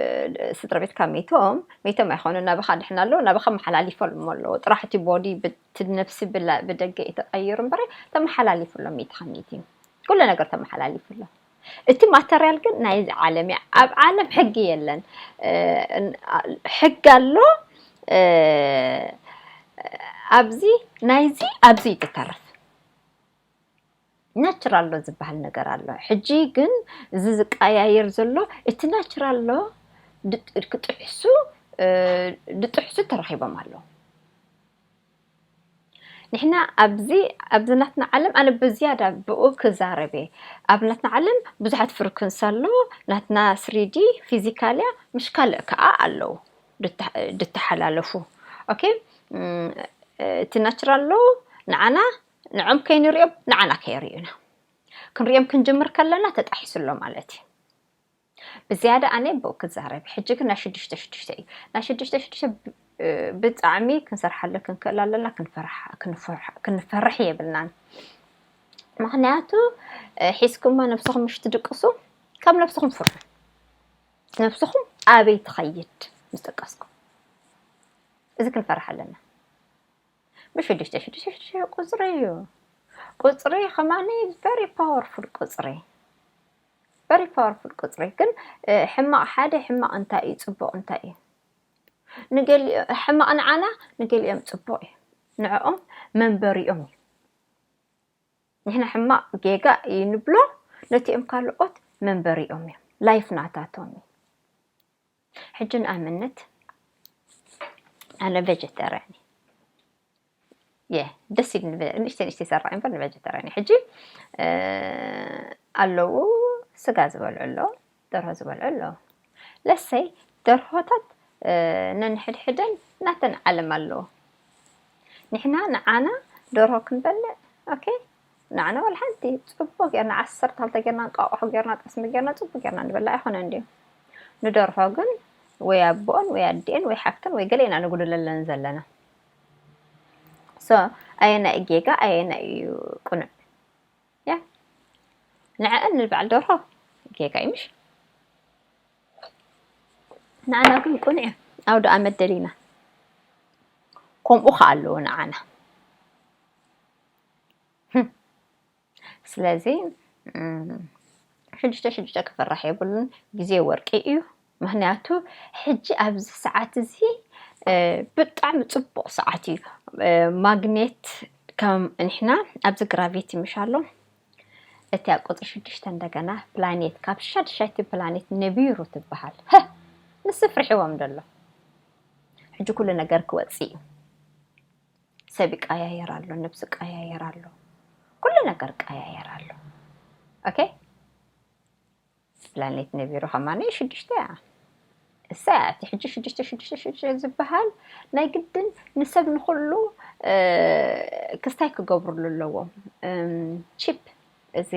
ስድራ ቤትካ መይቶም፣ መይቶም ኣይኮኑ፣ ናባኻ ድሕን ኣለዉ፣ ናባኻ መሓላሊፎም ኣለዉ። ጥራሕ እቲ ቦዲ፣ ብ-፣ እቲ ነብሲ ብላ-፣ ብደገ እዩ ተቐይሩ እምበር፣ ተመሓላሊፉ ኣሎ፣ ሚእቲ ካብ ሚእቲ። ኩሉ ነገር ተመሓላሊፉ ኣሎ። እቲ ማተርያል ግን ናይዚ ዓለም እዩ። ኣብ ዓለም ሕጊ የለን። እ፣ ን-፣ አ-፣ ሕጊ ኣሎ። እ፣ ኣብዚ፣ ናይዚ ኣብዚ እዩ ትተርፍ። ናቹራል ሎ ዝበሃል ነገር ኣሎ። ሕጂ ግን እዚ ዝቀያየር ዘሎ፣ እቲ ናቹራል ሎ ድ-፣ ክጥሕሱ፣ እ፣ ድጥሕሱ ተረኺቦም ኣለዉ። ንሕና ኣብዚ፣ ኣብዚ ናትና ዓለም፣ ኣነ ብዝያዳ ብኡ ክዛረብ እየ። ኣብ ናትና ዓለም ብዙሓት ፍሪኩንሲ ኣሎ፣ ናትና ስሪ ዲ ፊዚካል እያ፣ ምሽ ካልእ ከኣ ኣለዉ ድተ-፣ ድተሓላለፉ። ኦኬ፣ እም፣ እቲ ናቹራል ሎ ንዓና፣ ንዖም ከይንሪኦም፣ ንዓና ከየርእዩና። ክንሪኦም ክንጅምር ከለና ተጣሒሱ ኣሎ ማለት እዩ። ብዝያዳ ኣነ ብኡ ክዛረብ። ሕጂ ግን ናይ ሽዱሽተ ሽዱሽተ እዩ። ናይ ሽዱሽተ ሽዱሽተ ብ-፣ ብጣዕሚ ክንሰርሓሉ ክንክእል ኣለና፣ ክንፈርሕ፣ ክንፈርሕ፣ ክንፈርሕ የብልናን። ምኽንያቱ፣ እ፣ ሒዝኩሞ ነብስኹም ምሽ ትድቅሱ፣ ካብ ነብስኹም ፍርሑ። ነብስኹም ኣበይ ትኸይድ ምስ ደቀስኩም? እዚ ክንፈርሕ ኣለና። ብሽዱሽተ ሽዱሽተ ሽዱሽተ ቁጽሪ እዩ። ቁጽሪ ከማኒ very powerful ቁጽሪ። Very powerful ቁጽሪ። ግን፣ እ፣ ሕማቕ ሓደ ሕማቕ እንታይ እዩ፣ ጽቡቕ እንታይ እዩ? ንገሊኦ-፣ ሕማቕ ንዓና፣ ንገሊኦም ጽቡቕ እዩ። ንዕኦም መንበሪኦም እዩ። ንሕና ሕማቕ ጌጋ እዩ ንብሎ፣ ነቲኦም ካልኦት መንበሪኦም እዮም። ላይፍ ናታቶም እዩ። ሕጂ ንኣብነት ኣነ ቬጀተርያን እየ። የ፣ ደስ ኢሉ ንበ-፣ ንእሽተይ ንእሽተይ ሰራዕ እምበር ንቬጀተርያን እየ። ሕጂ፣ እ፣ ኣለዉ ስጋ ዝበልዑ ኣለዉ፣ ደርሆ ዝበልዑ ኣለዉ። ለሰይ ደርሆታት፣ እ፣ ነንሕድሕደን ናተን ዓለም ኣለዎ። ንሕና ንዓና ደርሆ ክንበልዕ፣ ኦኬ፣ ንዓና ዋላ ሓንቲ ጽቡቕ ጌርና ዓሰርተ ክልተ ጌርና፣ እንቋቑሖ ጌርና፣ ጠስሚ ጌርና፣ ጽቡቕ ጌርና ንበልዕ ኣይኮነን ድዩ? ንደርሆ ግን ወይ ኣቦኦን ወይ ኣዲኤን ወይ ሓፍተን ወይ ገለ ኢና ንጉድለለን ዘለና። ሶ፣ ኣየናይ ጌጋ፣ ኣየናይ እዩ ቅኑዕ? ያ፣ ንዐአን ንበዓል ደርሆ ጌጋ እዩ ምሽ? ንዓና ግን ቅኑዕ እዩ። ኣውደ ኣመት ደሊና። ከምኡ ከ ኣለዎ ንዓና። ስለዚ ሽዱሽተ ሽዱሽተ ክፍራሕ የብሉን። ግዜ ወርቂ እዩ። ምክንያቱ ሕጂ ኣብዚ ሰዓት እዚ ብጣዕሚ ፅቡቕ ሰዓት እዩ። ማግኔት ከም ንሕና ኣብዚ ግራቪቲ ምሽ ኣሎ። እቲያ ቁፅሪ ሽዱሽተ እንደገና ፕላኔት ካብ ሻድሻይቲ ፕላኔት ነቢሩ ትበሃል። ንስ ፍርሕዎም ደሎ። ሕጂ ኩሉ ነገር ክወፅእ እዩ። ሰብ ይቀያየር ኣሎ፣ ነብሲ ይቀያየር ኣሎ፣ ኩሉ ነገር ይቀያየር ኣሎ። ኦኬ፣ ፕላኔት ነቢሩ ከማን ሽዱሽተ እያ። እሳ እቲ ሕጂ ሽዱሽተ ሽዱሽተ ሽዱሽተ ዝበሃል ናይ ግድን ንሰብ ንኩሉ ክስታይ ክገብርሉ ኣለዎም። ቺፕ እዚ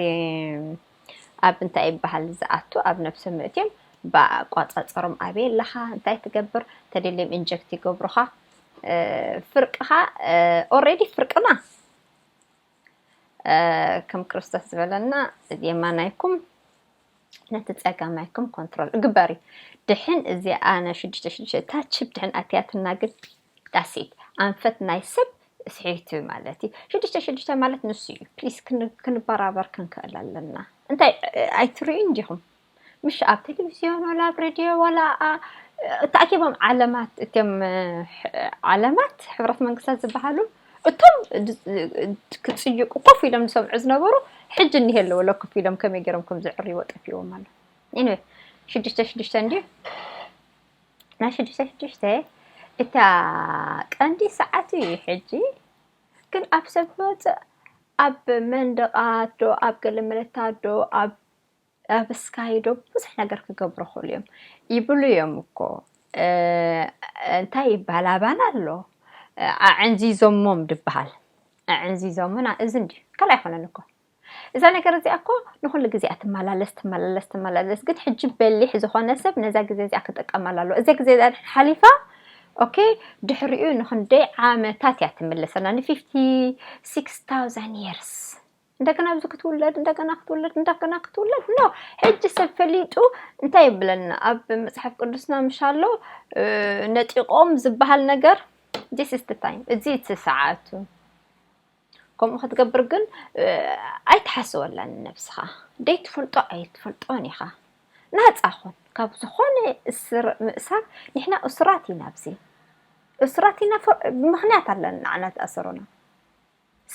ኣብ እንታይ ይበሃል ዝኣቱ ኣብ ነብሶም ምእትዮም ብኣቋፃፀሮም ኣበይ ኣለኻ እንታይ ትገብር ተደልዮም ኢንጀክት ይገብሩኻ። ፍርቅኻ ኦሬዲ ፍርቅና ከም ክርስቶስ ዝበለና የማናይኩም ነቲ ጸጋማይኩም ኮንትሮል ግበሪ። ድሕን እዚ ኣነ ሽዱሽተ ሽዱሽተ እታ ችፕ ድሕን ኣትያትና ግን ዳሲት ኣንፈት ናይ ሰብ ስሒቱ ማለት እዩ። ሽዱሽተ ሽዱሽተ ማለት ንሱ እዩ። ፕሊስ ክንበራበር ክንክእል ኣለና። እንታይ ኣይትርእዩ እንዲኹም? ምሽ ኣብ ቴሌቪዝዮን ዋላ ኣብ ሬድዮ ዋላ ተኣኪቦም ዓለማት እትም ዓለማት ሕብረት መንግስታት ዝበሃሉ እቶም ክፅይቁ ኮፍ ኢሎም ዝሰምዑ ዝነበሩ ሕጂ እኒሄ ኣለዎ ለ ኮፍ ኢሎም ከመይ ገይሮም ከም ዝዕርይዎ ጠፊዎም ኣሎ። ኒወ ሽዱሽተ ሽዱሽተ እንዲዩ ናይ ሽዱሽተ ሽዱሽተ እታ ቀንዲ ሰዓት እዩ ሕጂ ግን ኣብ ሰብ ዝወፅእ ኣብ መንደቓት ዶ ኣብ ገለ መለታት ዶ ኣብ ኣብ ስካይ ዶ ብዙሕ ነገር ክገብሩ ክእሉ እዮም ይብሉ እዮም እኮ እንታይ ይበሃል ኣባና ኣሎ ኣዕንዚዞሞም ድበሃል ኣዕንዚዞምና እዚ እንዲ ካልእ ኣይኮነን እኮ እዛ ነገር እዚኣ እኮ ንኩሉ ግዜ እያ ትመላለስ ትመላለስ ትመላለስ ግን ሕጂ በሊሕ ዝኮነ ሰብ ነዛ ግዜ እዚኣ ክጥቀመላ ኣለዎ እዛ ግዜ እዚኣ ሓሊፋ ኦኬ ድሕሪኡ ንክንደይ ዓመታት እያ ትምልሰና ን fifty six thousand years እንደገና ኣብዚ ክትውለድ እንደገና ክትውለድ እንደገና ክትውለድ ኖ ሕጂ ሰብ ፈሊጡ እንታይ ይብለና ኣብ መፅሓፍ ቅዱስና ምሻሎ ነጢቆም ዝበሃል ነገር this is the time እዚ እቲ ሰዓቱ ከምኡ ክትገብር ግን ኣይትሓስበላ ንነብስኻ ደይ ትፈልጦ ኣይትፈልጦን ኢኻ ናፃ ኹን ካብ ዝኾነ እስር ምእሳር ንሕና እሱራት ኢና ኣብዚ እሱራት ኢና ምክንያት ኣለና ንዓና ተኣሰሩና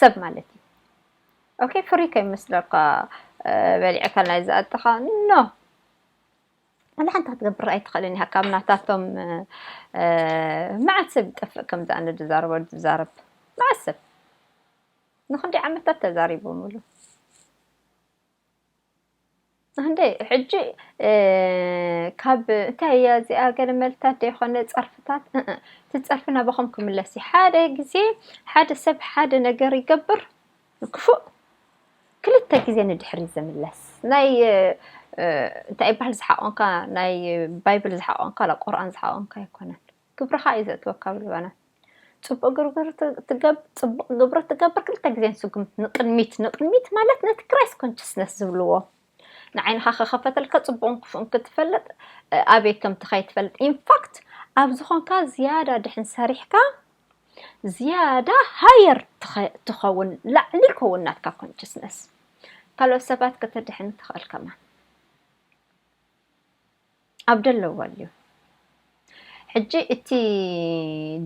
ሰብ ማለት እዩ ኦኬ ፍሪ ከይመስለካ በሊዕካ ናይ ዝኣጥኻ ኖ ኣነ ሓንቲ ክትገብር ኣይትኽእልን ኢኻ ካብ ናታቶም መዓት ሰብ ይጠፍእ ከምዚ ኣነ ዝዛረቦ ዝዛረብ መዓት ሰብ ንክንደይ ዓመታት ተዛሪቦምሉ እንደ ሕጂ ካብ እንታይ እያ እዚኣ ገለ መልታት ዘይኮነ ጸርፍታት እቲ ጸርፊ ናባኹም ክምለስ እዩ ሓደ ግዜ ሓደ ሰብ ሓደ ነገር ይገብር ክፉእ ክልተ ግዜ ንድሕሪ ዝምለስ ናይ እንታይ ይበሃል ዝሓቆንካ ናይ ባይብል ዝሓቆንካ ላ ቁርኣን ዝሓቆንካ ኣይኮነን ግብርኻ እዩ ዘእትወካ ብልባና ጽቡቅ ግብሪ ትገብር ክልተ ግዜ ንስጉምቲ ንቅድሚት ንቅድሚት ማለት ነቲ ክራይስት ኮንሽስነስ ዝብልዎ ንዓይንኻ ከኸፈተልካ ጽቡቅን ክፉእን ክትፈልጥ ኣበይ ከም ትኸይድ ትፈልጥ ኢንፋክት ኣብ ዝኾንካ ዝያዳ ድሕን ሰሪሕካ ዝያዳ ሃየር ትኸውን ላዕሊ ይከውን ናትካ ኮንሽስነስ ካልኦት ሰባት ከተድሕን ትኽእል ከማን ኣብ ደለዎ ኣልዩ ሕጂ እቲ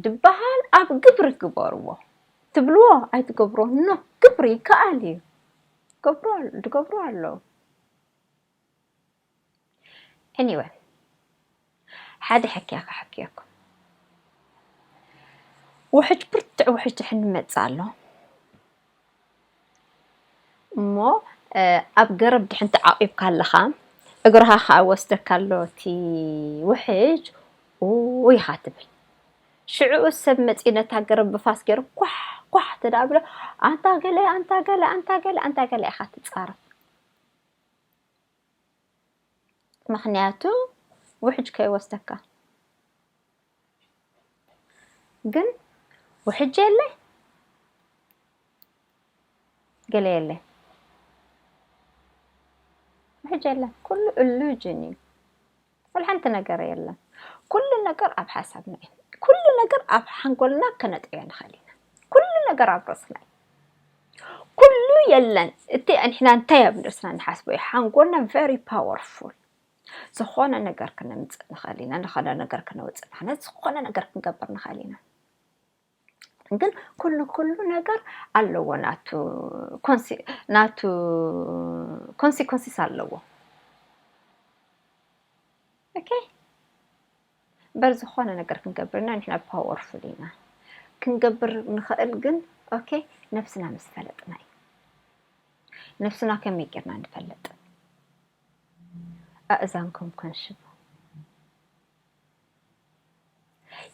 ድበሃል ኣብ ግብሪ ግበርዎ ትብልዎ ኣይትገብርዎ ኖ ግብሪ ይከኣል እዩ ትገብርዎ ኣለዉ anyway ሓደ ሕክያ ክሕክየኩም ውሕጅ ብርትዕ ውሕጅ ድሕን መጽእ ኣሎ እሞ ኣብ ገረብ ድሕን ተዓቂብካ ኣለኻ እግርኻ ከዓ ወስደካ ኣሎ እቲ ውሕጅ ኡ ኢኻ ትብል ሽዕኡ ሰብ መፂኡ ነታ ገረብ ብፋስ ገይሩ ኳሕ ኳሕ ተዳብሎ ኣንታ ገለ ኣንታ ገለ ኣንታ ገለ ኣንታ ገለ ኢኻ ትፃረፍ ምኽንያቱ ውሕጅ ከይወስደካ ግን ውሕጅ የለ ገለ የለ ውሕጅ የለ ኩሉ ኢሉዥን እዩ ወላ ሓንቲ ነገር የለን ኩሉ ነገር ኣብ ሓሳብና እዩ ኩሉ ነገር ኣብ ሓንጎልና ከነጥዕዮ ንኽእል ኢና። ኩሉ ነገር ኣብ ርእስና እዩ። ኩሉ የለን። እቲ ንሕና እንታይ ኣብ ርእስና ንሓስቦ እዩ። ሓንጎልና very powerful። ዝኾነ ነገር ክነምፅእ ንኽእል ኢና። ዝኾነ ነገር ክነውፅእ ንኽእል ኢና። ዝኾነ ነገር ክንገብር ንኽእል ኢና። ግን ኩሉ፣ ኩሉ ነገር ኣለዎ ናቱ ኮንሲ-፣ ናቱ ኮንሲኮንሲስ ኣለዎ። ኦኬ? እምበር ዝኾነ ነገር ክንገብር ኢና፣ ንሕና ፓወርፉል ኢና። ክንገብር ንኽእል ግን፣ ኦኬ፣ ነብስና ምስ ፈለጥና እዩ። ነብስና ከመይ ጌርና ንፈልጥ? ኣእዛንኩም ከንሽቡ።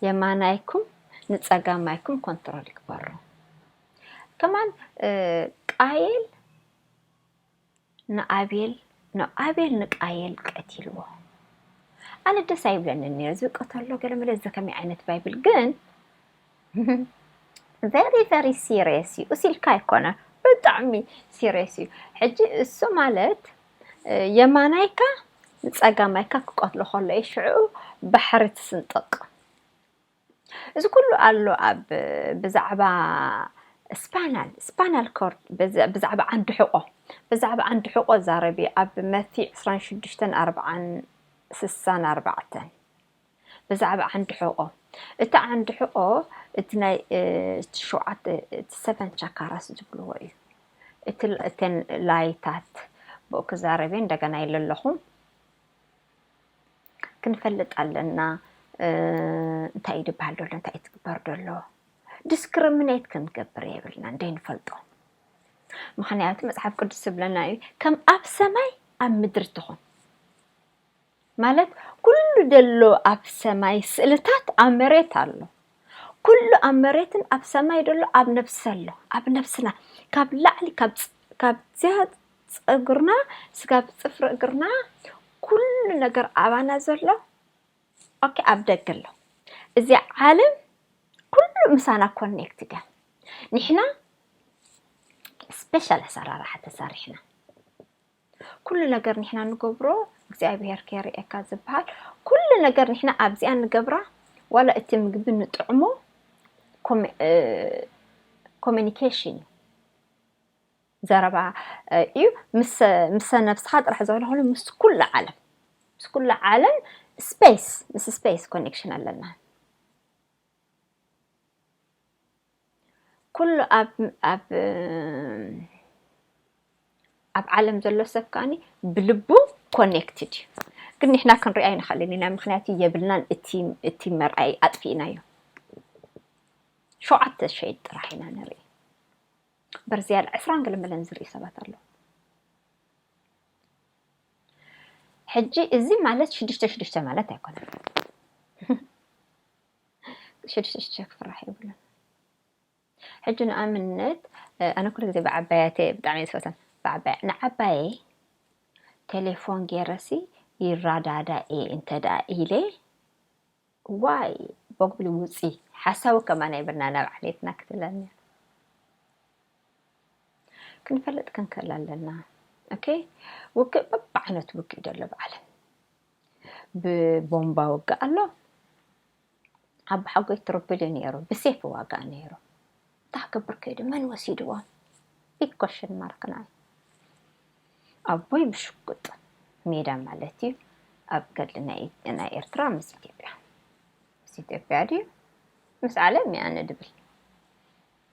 የማናይኩም ንጸጋማይኩም ኮንትሮል ይግበሩ። ከማን፣ እ፣ ቃየል ንኣቤል፣ ንኣቤል ንቃየል ቀቲልዎ። ኣነ ደስ ኣይብለንን ነይሩ። እዚ ቀተሎ ገለ መለ እዚ ከመይ ዓይነት ባይብል ግን very, very serious እዩ። እሱ ኢልካ ኣይኮነ፣ ብጣዕሚ ሲሪየስ እዩ። ሕጂ እሱ ማለት፣ እ፣ የማናይካ ንጸጋማይካ ክቀትሎ ከሎ እዩ ሽዑ ባሕሪ ትስንጥቕ። እዚ ኩሉ ኣሎ ኣብ ብዛዕባ ስፓናል፣ ስፓናል ኮርድ፣ ብዛ-፣ ብዛዕባ ዓንዲ ሕቆ፣ ብዛዕባ ዓንዲ ሕቆ ዛረቢ ኣብ መቲው ዕስራን ሽዱሽተን ኣርባዓን ስሳን ኣርባዕተን። ብዛዕባ ዓንዲ ሕቆ። እቲ ዓንዲ ሕቆ፣ እቲ ናይ፣ እ፣ እቲ ሸውዓተ፣ እቲ ሰቨን ቻካራስ ዝብልዎ እዩ። እቲ ል-፣ እተን ላይታት ብኡ ክዛረብ እየ፣ እንደገና ኢለ ኣለኹ። ክንፈልጥ ኣለና፣ እ፣ እንታይ እዩ ዝበሃል ዘሎ፣ እንታይ እዩ ትግበር ዘሎ። ዲስክሪሚኔት ክንገብር የብልና፣ እንደይንፈልጦ። ምኽንያቱ መጽሓፍ ቅዱስ ዝብለና እዩ፣ ከም ኣብ ሰማይ ኣብ ምድሪ ትኹን። ማለት ኩሉ ዘሎ ኣብ ሰማይ ስእልታት ኣብ መሬት ኣሎ። ኩሉ ኣብ መሬትን ኣብ ሰማይ ዘሎ ኣብ ነብሲ ኣሎ። ኣብ ነብስና ካብ ላዕሊ ካብ ጽ-፣ ካብ ዚያ ጸጉርና ስጋብ ጽፍሪ እግርና ኩሉ ነገር ኣባና ዘሎ ኦኬ ኣብ ደገ ኣሎ። እዚ ዓለም ኩሉ ምሳና ኮኔክትድ እያ። ንሕና ስፔሻል ኣሰራርሓ ተሰሪሕና። ኩሉ ነገር ንሕና ንገብሮ እግዚኣብሔር ከየርእየካ ዝበሃል። ኩሉ ነገር ንሕና ኣብዚኣ ንገብራ፣ ዋላ እቲ ምግቢ ንጥዕሞ ኮሚ-፣ እ፣ ኮሚኒኬሽን እዩ። ዘረባ፣ እ፣ እዩ። ምስ፣ ምስ ነብስኻ ጥራሕ ዘይኮነ ምስ ኩሉ ዓለም። ምስ ኩሉ ዓለም ስፔስ፣ ምስ ስፔስ ኮኔክሽን ኣለና። ኩሉ ኣብ፣ ኣብ፣ ኣብ ዓለም ዘሎ ሰብ ከኣኒ ብልቡ ኮኔክትድ እዩ። ግን ንሕና ክንሪኣ ኣይንኽእልን ኢና፣ ምኽንያቱ የብልናን፣ እቲ፣ እቲ መርኣይ ኣጥፊእናዮ። ሸውዓተ ሸይድ ጥራሕ ኢና ንርኢ። በርዝያል ዕስራን ገለ መለን ዝርኢ ሰባት ኣለዉ። ሕጂ እዚ ማለት ሽዱሽተ ሽዱሽተ ማለት ኣይኮነን። ሽዱሽተ ሽዱሽተ ክፍራሕ የብሉን። ሕጂ ንኣብነት፣ እ፣ ኣነ ኩሉ ግዜ ብዓባያት እየ ብጣዕሚ እየ ዝፈተን። ብዓባያ-፣ ንዓባየይ ቴሌፎን ገይረሲ ይረዳዳእ እየ እንተ ደኣ ኢለ፣ ዋይ፣ ቦግብሊ ውፂ፣ ሓሳዊ ከማን ኣይብልና ናብ ዓሌትና ክትብለኒ እያ። ክንፈልጥ ክንክእል ኣለና። ኦኬ፣ ውግእ በብዓይነቱ ውግእ ደሎ ብዓለም። ብቦምባ ውግእ ኣሎ። ኣቦሓጎይ ትርብል እዩ ነይሩ፣ ብሴፍ ዋጋ ነይሩ። እንታይ ክገብር ከይዱ? መን ወሲድዎም? ቢግ ኮሽን ማርክ ንዓይ። ኣቦይ ብሽጉጥ ሜዳ ማለት እዩ። ኣብ ገድሊ ናይ፣ ናይ ኤርትራ ምስ ኢትዮጵያ። ምስ ኢትዮጵያ ድዩ? ምስ ዓለም እየ ኣነ ድብል።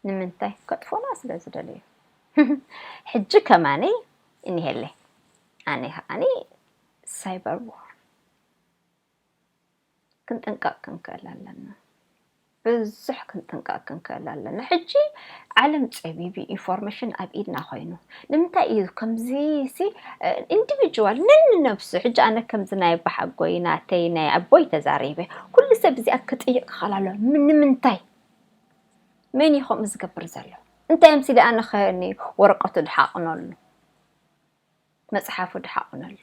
ንምንታይ? ከጥፎና ስለ ዝደለዩ። ሕጂ ከማነይ እኒሄለይ። ኣነ ከዓኒ ሳይበር ዋር። ክንጥንቀቕ ክንክእል ኣለና። ብዙሕ ክንጥንቀቕ ክንክእል ኣለና። ሕጂ ዓለም ጸቢብ እዩ፣ ኢንፎርሜሽን ኣብ ኢድና ኮይኑ። ንምንታይ እዩ ከምዚ ሲ፣ እ፣ ኢንዲቪጁዋል ነንነብሱ፣ ሕጂ ኣነ ከምዚ ናይ ኣባሓጎይ፣ ናተይ፣ ናይ ኣቦይ ተዛሪበ። ኩሉ ሰብ እዚኣ ክጥይቕ ክኽእል ኣለዎ። ምን-፣ ንምንታይ? መን እዩ ከምኡ ዝገብር ዘሎ? እንታይ እዮም ሲለ ኣነ ኸኒ ወረቀቱ ድሓቕነሉ? መጽሓፉ ድሓቕነሉ?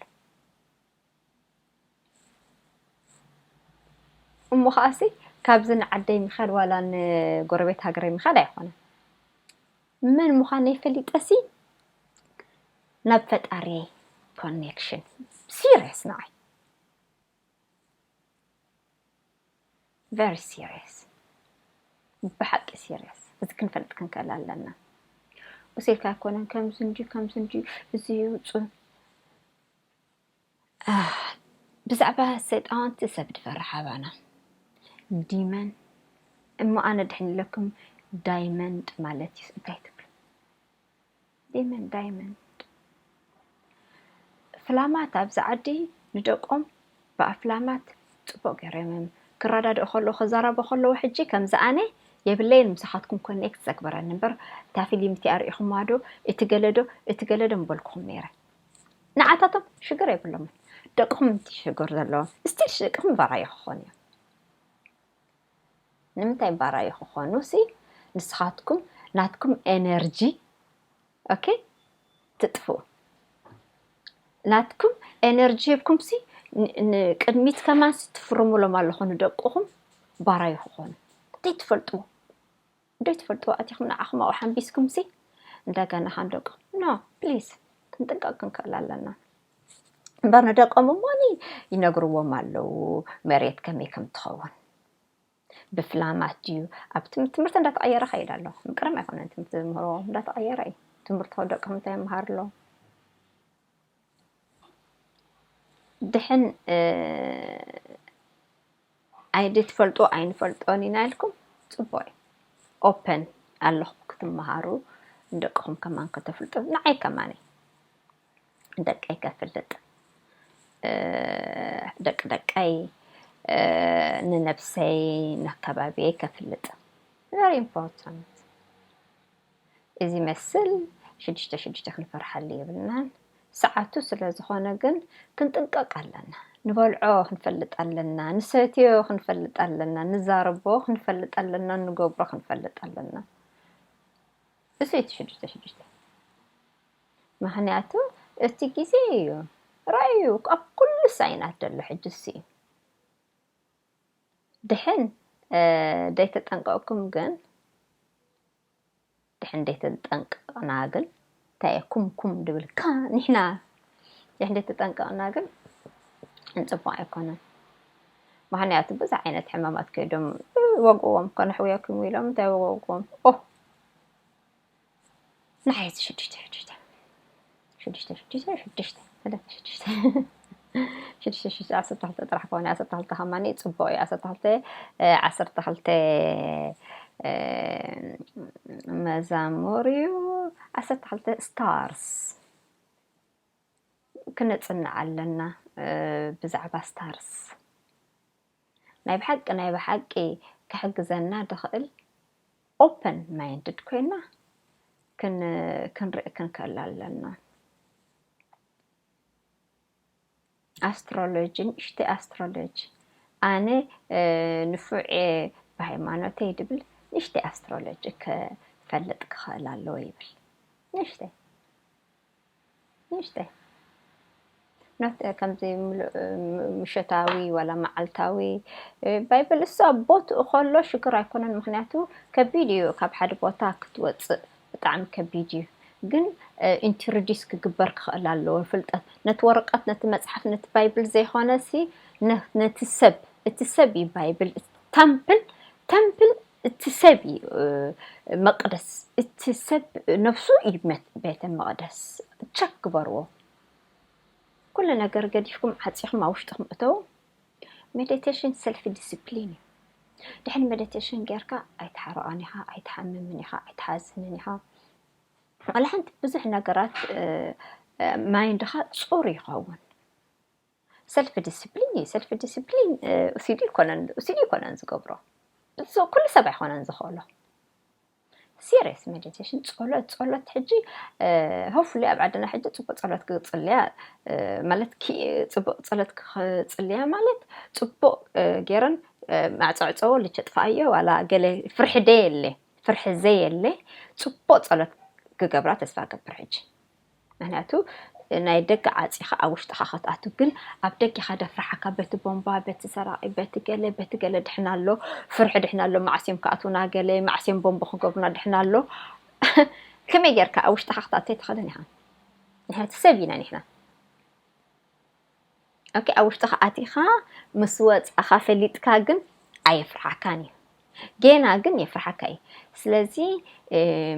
እሞ ኸኣሲ ካብዚ ንዓደይ ምኻድ ዋላ ንጎረቤት ሃገረይ ምኻድ ኣይኮነን። መን ምዃነይ ፈሊጠሲ ናብ ፈጣሪየይ ኮኔክሽን ሲሪየስ ንዓይ። very serious፣ ብሓቂ serious። እዚ ክንፈልጥ ክንክእል ኣለና። እሱ ኢልካ ኣይኮነን፣ ከምዚ እንድዩ፣ ከምዚ እንድዩ፣ እዚ ይውፁ። ኣህ፣ ብዛዕባ ሰይጣውንቲ ሰብ ድፈርሕ ኣባና። ዲመን እሞ ኣነ ድሕን ኢለኩም ዳይመንድ ማለት እዩ እንታይ ትብሉ? ዲመን ዳይመንድ ፍላማት ኣብዚ ዓዲ ንደቆም ብኣፍላማት ጽቡቕ ገይሮም እዮም ክረዳድኡ ከለዉ፣ ክዛረቡ ከለዉ፣ ሕጂ ከምዚ ኣነ የብለይን ምሳኻትኩም ኮኔክት ዘግበረኒ እምበር፣ እታ ፊልም እቲኣ ርኢኹማ ዶ? እቲ ገለ ዶ? እቲ ገለ ዶ ምበልኩኹም ነይረ። ንዓታቶም ሽግር የብሎምን። ደቅኹም እቲ ሽግር ዘለዎም፣ ስቲል ደቅኹም ባራዩ ክኾኑ እዮም። ንምንታይ ባራዩ ክኾኑ ሲ? ንስኻትኩም ናትኩም ኤነርጂ፣ ኦኬ፣ ትጥፍኡ። ናትኩም ኤነርጂ ሂብኩም ሲ ን-፣ ንቅድሚት ከማን ሲ ትፍርሙሎም ኣለኹ ንደቅኹም ባራዩ ክኾኑ። እንታይ ትፈልጥዎ? እንታይ ትፈልጥዎ ኣቲኹም ንዓኹም ኣብኡ ሓምቢስኩም ሲ እንደገና ከንደቅኹም። ኖ፣ ፕሊዝ፣ ክንጥንቀቕ ክንክእል ኣለና። እምበር ንደቆም እሞኒ ይነግርዎም ኣለዉ መሬት ከመይ ከም ትኸውን። ብፍላማት ድዩ? ኣብ ትም-፣ ትምህርቲ እንዳተቐየረ ኸይድ ኣሎ። ምቅርም ኣይኮነን ትምህርቲ ዝምህሮ፣ እንዳተቐየረ እዩ። ትምህርቲ ከ ደቅኹም እንታይ ይመሃር ኣሎ? ድሕን፣ እ፣ ኣይዲ ትፈልጡ ኣይንፈልጦን ኢና ኢልኩም ጽቡቕ እዩ። ኦፐን ኣለኹም ክትመሃሩ፣ ንደቅኹም ከማን ከተፍልጡ፣ ንዓይ ከማን እዩ። ደቀይ ከፍልጥ፣ እ፣ ደቂ ደቀይ፣ እ፣ ንነብሰይ፣ ንኣከባቢየይ ከፍልጥ። Very important። እዚ መስል ሽዱሽተ ሽዱሽተ ክንፈርሓሉ የብልናን። ሰዓቱ ስለ ዝኾነ ግን ክንጥንቀቕ ኣለና። ንበልዖ ክንፈልጥ ኣለና፣ ንሰትዮ ክንፈልጥ ኣለና፣ ንዛረቦ ክንፈልጥ ኣለና፣ ንገብሮ ክንፈልጥ ኣለና። እዚ እቲ ሽዱሽተ ሽዱሽተ። ምኽንያቱ እቲ ግዜ እዩ። ራእዩ ኣብ ኩሉ ሳይናት ዘሎ ሕጂ እሱ እዩ። ድሕን፣ እ፣ ደይተጠንቀቕኩም ግን፣ ድሕን ደይተጠንቀቕና ግን፣ እንታይ እየ ኩም ኩም ድብል? ካ-፣ ንሕና ድሕን ደይተጠንቀቕና ግን፣ ጽቡቕ ኣይኮነን። ምኽንያቱ ብዙሕ ዓይነት ሕማማት ከይዶም፣ እ፣ ወግእዎም፣ ከነሕውየኩም ኢሎም፣ እንታይ ወግእዎም? ኦ! ንዓይ እዚ ሽዱሽተ ሽዱሽተ። ሽዱሽተ ሽዱሽተ፣ ሽዱሽተ፣ ሰለስተ ሽዱሽተ። ሽዱሽተ ሽዱሽተ፣ ዓሰርተ ክልተ ጥራሕ ከኾነ፣ ዓሰርተ ክልተ ከማኒ ጽቡቕ እዩ። ዓሰርተ ክልተ፣ እ፣ ዓሰርተ ክልተ፣ እ፣ መዛሙር እዩ። ዓሰርተ ክልተ ስታርስ። ክነጽንዕ ኣለና፣ እ፣ ብዛዕባ ስታርስ። ናይ ብሓቂ፣ ናይ ብሓቂ ክሕግዘና ድኽእል ኦፐን ማይንድድ ኮይና ክን-፣ ክንርኢ ክንክእል ኣለና። ኣስትሮሎጂ፣ ንእሽተይ ኣስትሮሎጂ። ኣነ፣ እ፣ ንፉዕ እየ ብሃይማኖተይ ድብል ንእሽተይ ኣስትሮሎጂ ክፈልጥ ክኽእል ኣለዎ ይብል። ንእሽተይ። ንእሽተይ። ኖት ከምዚ ምሉእ፣ ም-፣ ምሸታዊ ዋላ መዓልታዊ፣ እ፣ ባይብል እሱ ኣብ ቦትኡ ከሎ ሽግር ኣይኮነን። ምኽንያቱ ከቢድ እዩ ካብ ሓደ ቦታ ክትወጽእ፣ ብጣዕሚ ከቢድ እዩ። ግን፣ እ፣ ኢንትሮዲስ ክግበር ክኽእል ኣለዎ። ፍልጠት ነቲ ወረቀት፣ ነቲ መጽሓፍ፣ ነቲ ባይብል ዘይኮነ ሲ፣ ነ-፣ ነቲ ሰብ፣ እቲ ሰብ እዩ ባይብል። ተምፕል፣ ተምፕል እቲ ሰብ እዩ፣ እ፣ መቅደስ። እቲ ሰብ ነፍሱ እዩ መ-፣ ቤተ መቅደስ። ቸክ ግበርዎ። ኩሉ ነገር ገዲፍኩም ዓጺኹም ኣብ ውሽጥኹም እተው። ሜዲቴሽን ሰልፍ ዲስፕሊን እዩ። ድሕን ሜዲቴሽን ጌርካ ኣይትሓርዖን ኢኻ፣ ኣይትሓምምን ኢኻ፣ ኣይትሓዝንን ኢኻ። ዋላ ሓንቲ ብዙሕ ነገራት፣ እ፣ እ፣ ማይንድኻ ጹር ይኸውን። ሰልፍ ዲስፕሊን እዩ። ሰልፍ ዲስፕሊን፣ እ፣ ኡሲዲ ይኮነን፣ ኡሲዲ ይኮነን ዝገብሮ። እሱ ኩሉ ሰብ ኣይኮነን ዝኽእሎ። ሲሪየስ ሜዲቴሽን፣ ጸሎት፣ ጸሎት ሕጂ፣ እ፣ ሆፍሊ ኣብ ዓድና ሕጂ ጽቡቅ ጸሎት ክጽልያ፣ እ፣ ማለት ኪ-፣ ጽቡቅ ጸሎት ክጽልያ ማለት ጽቡቅ፣ እ፣ ገይረን፣ እ፣ ማዕጾ ዕጸዎ፣ ልቸ ጥፋኣዮ፣ ዋላ ገለ ፍርሒ ደየለ፣ ፍርሒ ዘየለ ጽቡቅ ጸሎት ክገብራ ተስፋ ገብር ሕጂ። ምኽንያቱ ናይ ደገ ዓጺኻ ኣብ ውሽጥኻ ክትኣቱ ግን ኣብ ደገኻ ደፍርሓካ በቲ ቦምባ፣ በቲ ሰራቒ፣ በቲ ገለ፣ በቲ ገለ ድሕና ኣሎ፣ ፍርሒ ድሕና ኣሎ፣ መዓስ እዮም ክኣትዉና ገለ፣ መዓስ እዮም ቦምብ ክገብሩና ድሕና ኣሎ። ከመይ ጌርካ ኣብ ውሽጥኻ ክትኣቱ ኣይትኽእልን ኢኻ። ምኽንያቱ ሰብ ኢና ንሕና። ኦኬ፣ ኣብ ውሽጥኻ ኣቲኻ ምስ ወጻኻ ፈሊጥካ ግን ኣየፍርሓካን እዩ። ጌና ግን የፍርሓካ እዩ። ስለዚ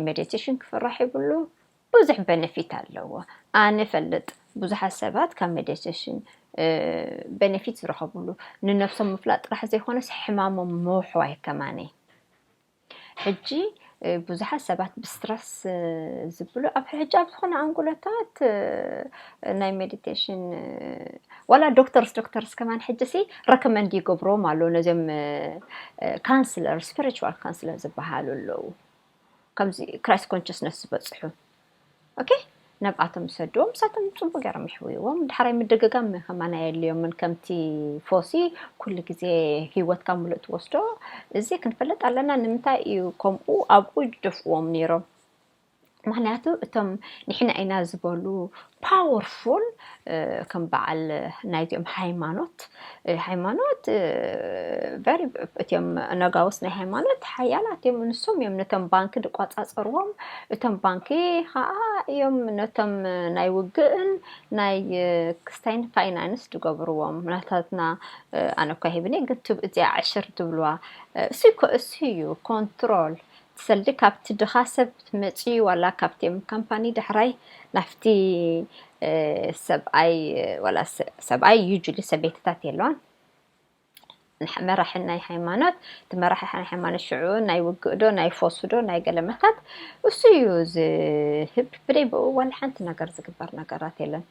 ሜዲቴሽን ክፍራሕ ይብሉ ብዙሕ በነፊት ኣለዎ። ኣነ ፈልጥ ብዙሓት ሰባት ካብ ሜዲቴሽን በነፊት ዝረኸብሉ፣ ንነብሶም ምፍላጥ ጥራሕ ዘይኮነስ ሕማሞም ምውሕዋይ ከማን እዩ። ሕጂ ብዙሓት ሰባት ብስትረስ ዝብሉ ኣብ ሕጂ ኣብ ዝኾነ ኣንጎሎታት ናይ ሜዲቴሽን ዋላ ዶክተርስ ዶክተርስ ከማን ሕጂ ሲ ረከመንድ ይገብርዎም ኣሎ ነዚም ካንስለር ስፒሪቹዋል ካንስለር ዝበሃሉ ኣለዉ። ከምዚ ክራይስት ኮንሽስነስ ዝበፅሑ ኦኬ፣ ነብኣቶም ይሰድዎም። ንሳቶም ፅቡቅ ገይሮም ይሕውይዎም። ድሕራይ ምድግጋም ከማን ኣየድልዮምን። ከምቲ ፎሲ ኩሉ ግዜ ህይወትካ ሙሉእ ትወስዶ። እዚ ክንፈልጥ ኣለና። ንምንታይ እዩ ከምኡ ኣብኡ ይደፍዎም ነይሮም? ምክንያቱ እቶም ንሕና ኢና ዝበሉ ፓወርፉል ከም በዓል ናይዚኦም ሃይማኖት ሃይማኖት እቲኦም ነጋውስ ናይ ሃይማኖት ሓያላት እዮም። ንሶም እዮም ነቶም ባንኪ ዝቆፃፀርዎም። እቶም ባንኪ ከዓ እዮም ነቶም ናይ ውግእን ናይ ክስታይን ፋይናንስ ዝገብርዎም ናታትና ኣነ እኳ ሂብኒ ግን እዚኣ ዕሽር ትብልዋ እሱ እኮ እሱ እዩ ኮንትሮል ትሰልዲ ካብቲ ድኻ ሰብ መፂኡ ዋላ ካብቲ ካምፓኒ ዳሕራይ ናፍቲ ሰብኣይ ዋላ ሰብኣይ ዩጁሊ ሰበይትታት የለዋን መራሒ ናይ ሃይማኖት እቲ መራሒ ናይ ሃይማኖት ሽዑ ናይ ውግእዶ ናይ ፎስዶ ናይ ገለመታት እሱ እዩ ዝህብ ብደይ ብኡ ዋላ ሓንቲ ነገር ዝግበር ነገራት የለን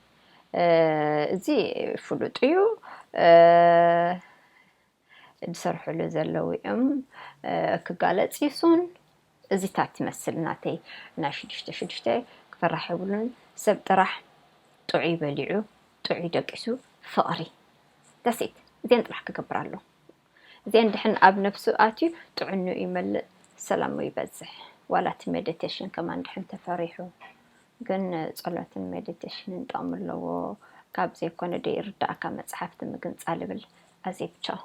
እዚ ፍሉጥ እዩ ዝሰርሕሉ ዘለዉ እዮም ክጋለፅ ይሱን እዚታት ትመስል ናተይ ናይ ሽዱሽተ ሽዱሽተ ክፈራሕ የብሉን ሰብ ጥራሕ ጥዑይ በሊዑ ጥዑይ ደቂሱ ፍቕሪ ደሴት እዚን ጥራሕ ክገብር ኣሎ እዚን ድሕን ኣብ ነብሱ ኣትዩ ጥዕኑ ይመልእ ሰላሙ ይበዝሕ ዋላ እቲ ሜዲቴሽን ከማን ድሕን ተፈሪሑ ግን ጸሎትን ሜዲቴሽንን ጥቕሚ ኣለዎ ካብ ዘይኮነ ዶ ይርዳእካ መጽሓፍቲ ምግንጻል ይብል ኣዜብ ቻው